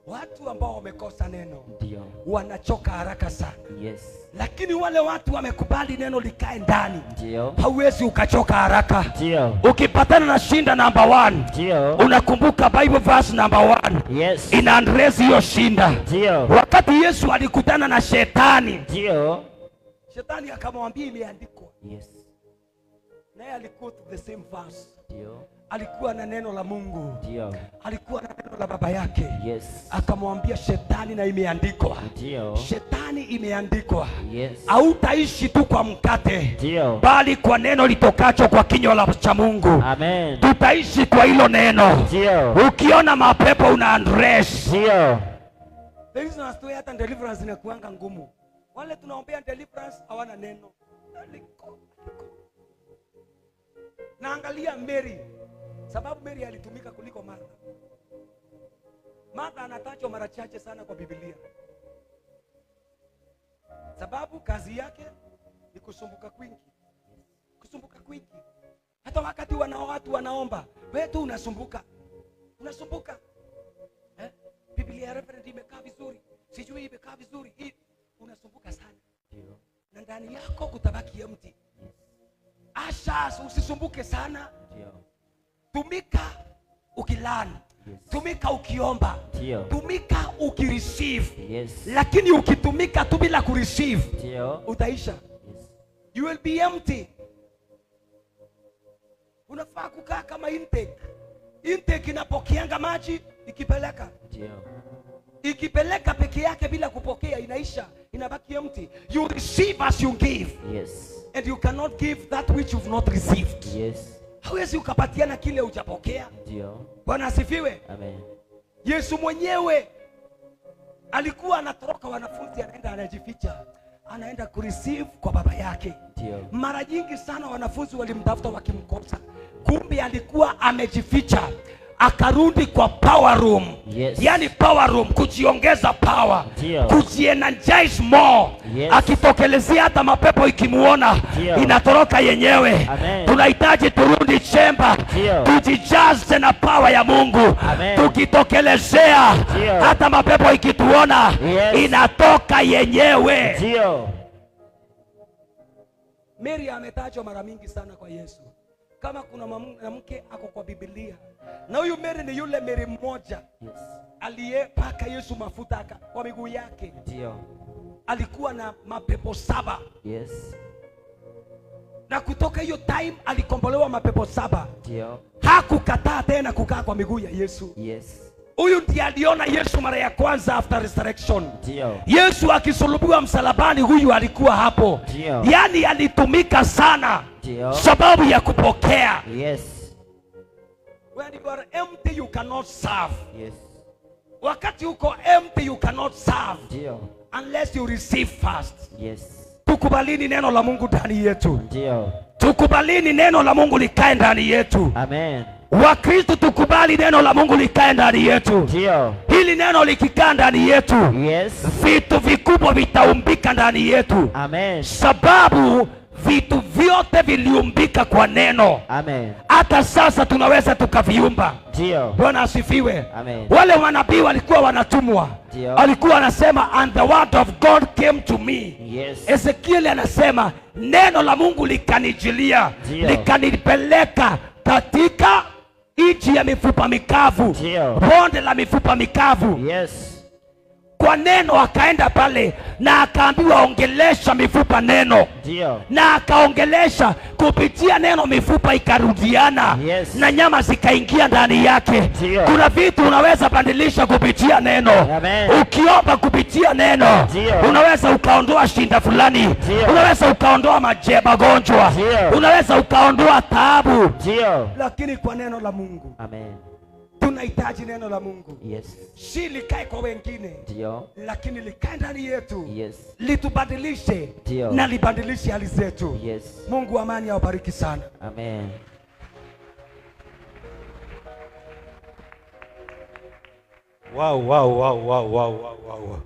Watu ambao wamekosa neno Ndio. wanachoka haraka sana, Yes. lakini wale watu wamekubali neno likae ndani, Ndio. hauwezi ukachoka haraka. Ndio. Ukipatana na shinda number 1, Ndio. unakumbuka Bible verse number 1 Yes. ina address hiyo shinda. Ndio. Wakati Yesu alikutana na shetani, Ndio. shetani akamwambia imeandikwa, Yes. naye alikuwa the same verse. Ndio. Alikuwa na neno la Mungu, Ndio. alikuwa na neno la baba yake. Yes. Akamwambia shetani, na imeandikwa. Ndio. Shetani, imeandikwa, Yes. hautaishi tu kwa mkate, Ndio. bali kwa neno litokacho kwa kinywa cha Mungu. Amen. Tutaishi kwa hilo neno. Ndio. Ukiona mapepo una address. Ndio. There is no story, hata deliverance inakuanga ngumu. Wale tunaombea deliverance hawana neno. Aliko, aliko. Naangalia Mary, sababu Mary alitumika kuliko Martha. Martha anatajwa mara chache sana kwa Biblia, sababu kazi yake ni kusumbuka kwingi, kusumbuka kwingi. Hata wakati watu wanaomba, wewe tu unasumbuka, unasumbuka. Biblia reference imekaa vizuri, sijui imekaa vizuri hii, unasumbuka sana. Ndio. Na ndani yako kutabaki empty. Asha, usisumbuke sana. Ndio. Tumika ukilearn. Yes. Tumika ukiomba. Ndio. Tumika ukireceive. Yes. Lakini ukitumika tu bila kureceive, Ndio. utaisha. Yes. You will be empty. Unafaa kukaa kama intake. Intake inapokeanga maji ikipeleka. Ndio. Ikipeleka peke yake bila kupokea inaisha, inabaki empty. You receive as you give. Yes. And you cannot give that which you've not received. Yes. Hawezi ukapatiana kile hujapokea. Ndio. Bwana asifiwe. Amen. Yesu mwenyewe alikuwa anatoroka wanafunzi, anaenda anajificha, anaenda kureceive kwa baba yake. Ndio. Mara nyingi sana wanafunzi walimtafuta wakimkosa, kumbe alikuwa amejificha, akarudi kwa power room. Yes. Yani power room, kujiongeza power, Ndio. kujienergize more. Yes. Akitokelezea hata mapepo ikimuona Ndio. inatoroka yenyewe. Amen. Tunahitaji turudi chemba, Ndio. tujijaze na power ya Mungu. Amen. Tukitokelezea Ndio. hata mapepo ikituona Yes. inatoka yenyewe. Ndio. Mary ametajwa mara mingi sana kwa Yesu. Kama kuna mwanamke ako kwa Biblia, na huyu Mary ni yule Mary mmoja Yes. aliyepaka Yesu mafuta kwa miguu yake. Ndio. Alikuwa na mapepo 7. Yes. Na kutoka hiyo time alikombolewa mapepo 7. Ndio. Hakukataa tena kukaa kwa miguu ya Yesu. Yes. Huyu ndiye aliona Yesu mara ya kwanza after resurrection. Ndio. Yesu akisulubiwa msalabani, huyu alikuwa hapo. Ndio. Yaani alitumika sana. Ndio. Sababu ya kupokea. Yes. When you are empty you cannot serve. Yes. Wakati uko empty you cannot serve. Ndio. Unless you receive first. Yes. Tukubalini neno la Mungu ndani yetu. Ndio. Tukubalini neno la Mungu likae ndani yetu. Amen. Wakristo tukubali neno la Mungu likae ndani yetu. Ndio. Hili neno likikaa ndani yetu, Yes. vitu vikubwa vitaumbika ndani yetu. Amen. Sababu Vitu vyote viliumbika kwa neno. Amen. Hata sasa tunaweza tukaviumba. Ndio. Bwana asifiwe. Amen. Wale manabii walikuwa wanatumwa, Ndio. walikuwa wanasema, "And the word of God came to me." Yes. Ezekieli anasema, "Neno la Mungu likanijilia, Ndio. likanipeleka katika nchi ya mifupa mikavu, Ndio. bonde la mifupa mikavu." Yes. Kwa neno akaenda pale na akaambiwa, "Ongelesha mifupa neno." Ndio. Na akaongelesha kupitia neno, mifupa ikarudiana Yes. na nyama zikaingia ndani yake. Ndio. Kuna vitu unaweza badilisha kupitia neno. Amen. Ukiomba kupitia neno, Ndio. unaweza ukaondoa shinda fulani, Ndio. unaweza ukaondoa magonjwa, Ndio. unaweza ukaondoa taabu, Ndio. lakini kwa neno la Mungu. Amen. Tunahitaji neno la Mungu, Yes. si likae kwa wengine, Ndio. lakini likae ndani yetu, Yes. litubadilishe Ndio. na libadilishe hali zetu. Yes. Mungu wa amani awabariki sana. Amen. Wow, wow, wow, wow, wow, wow, wow.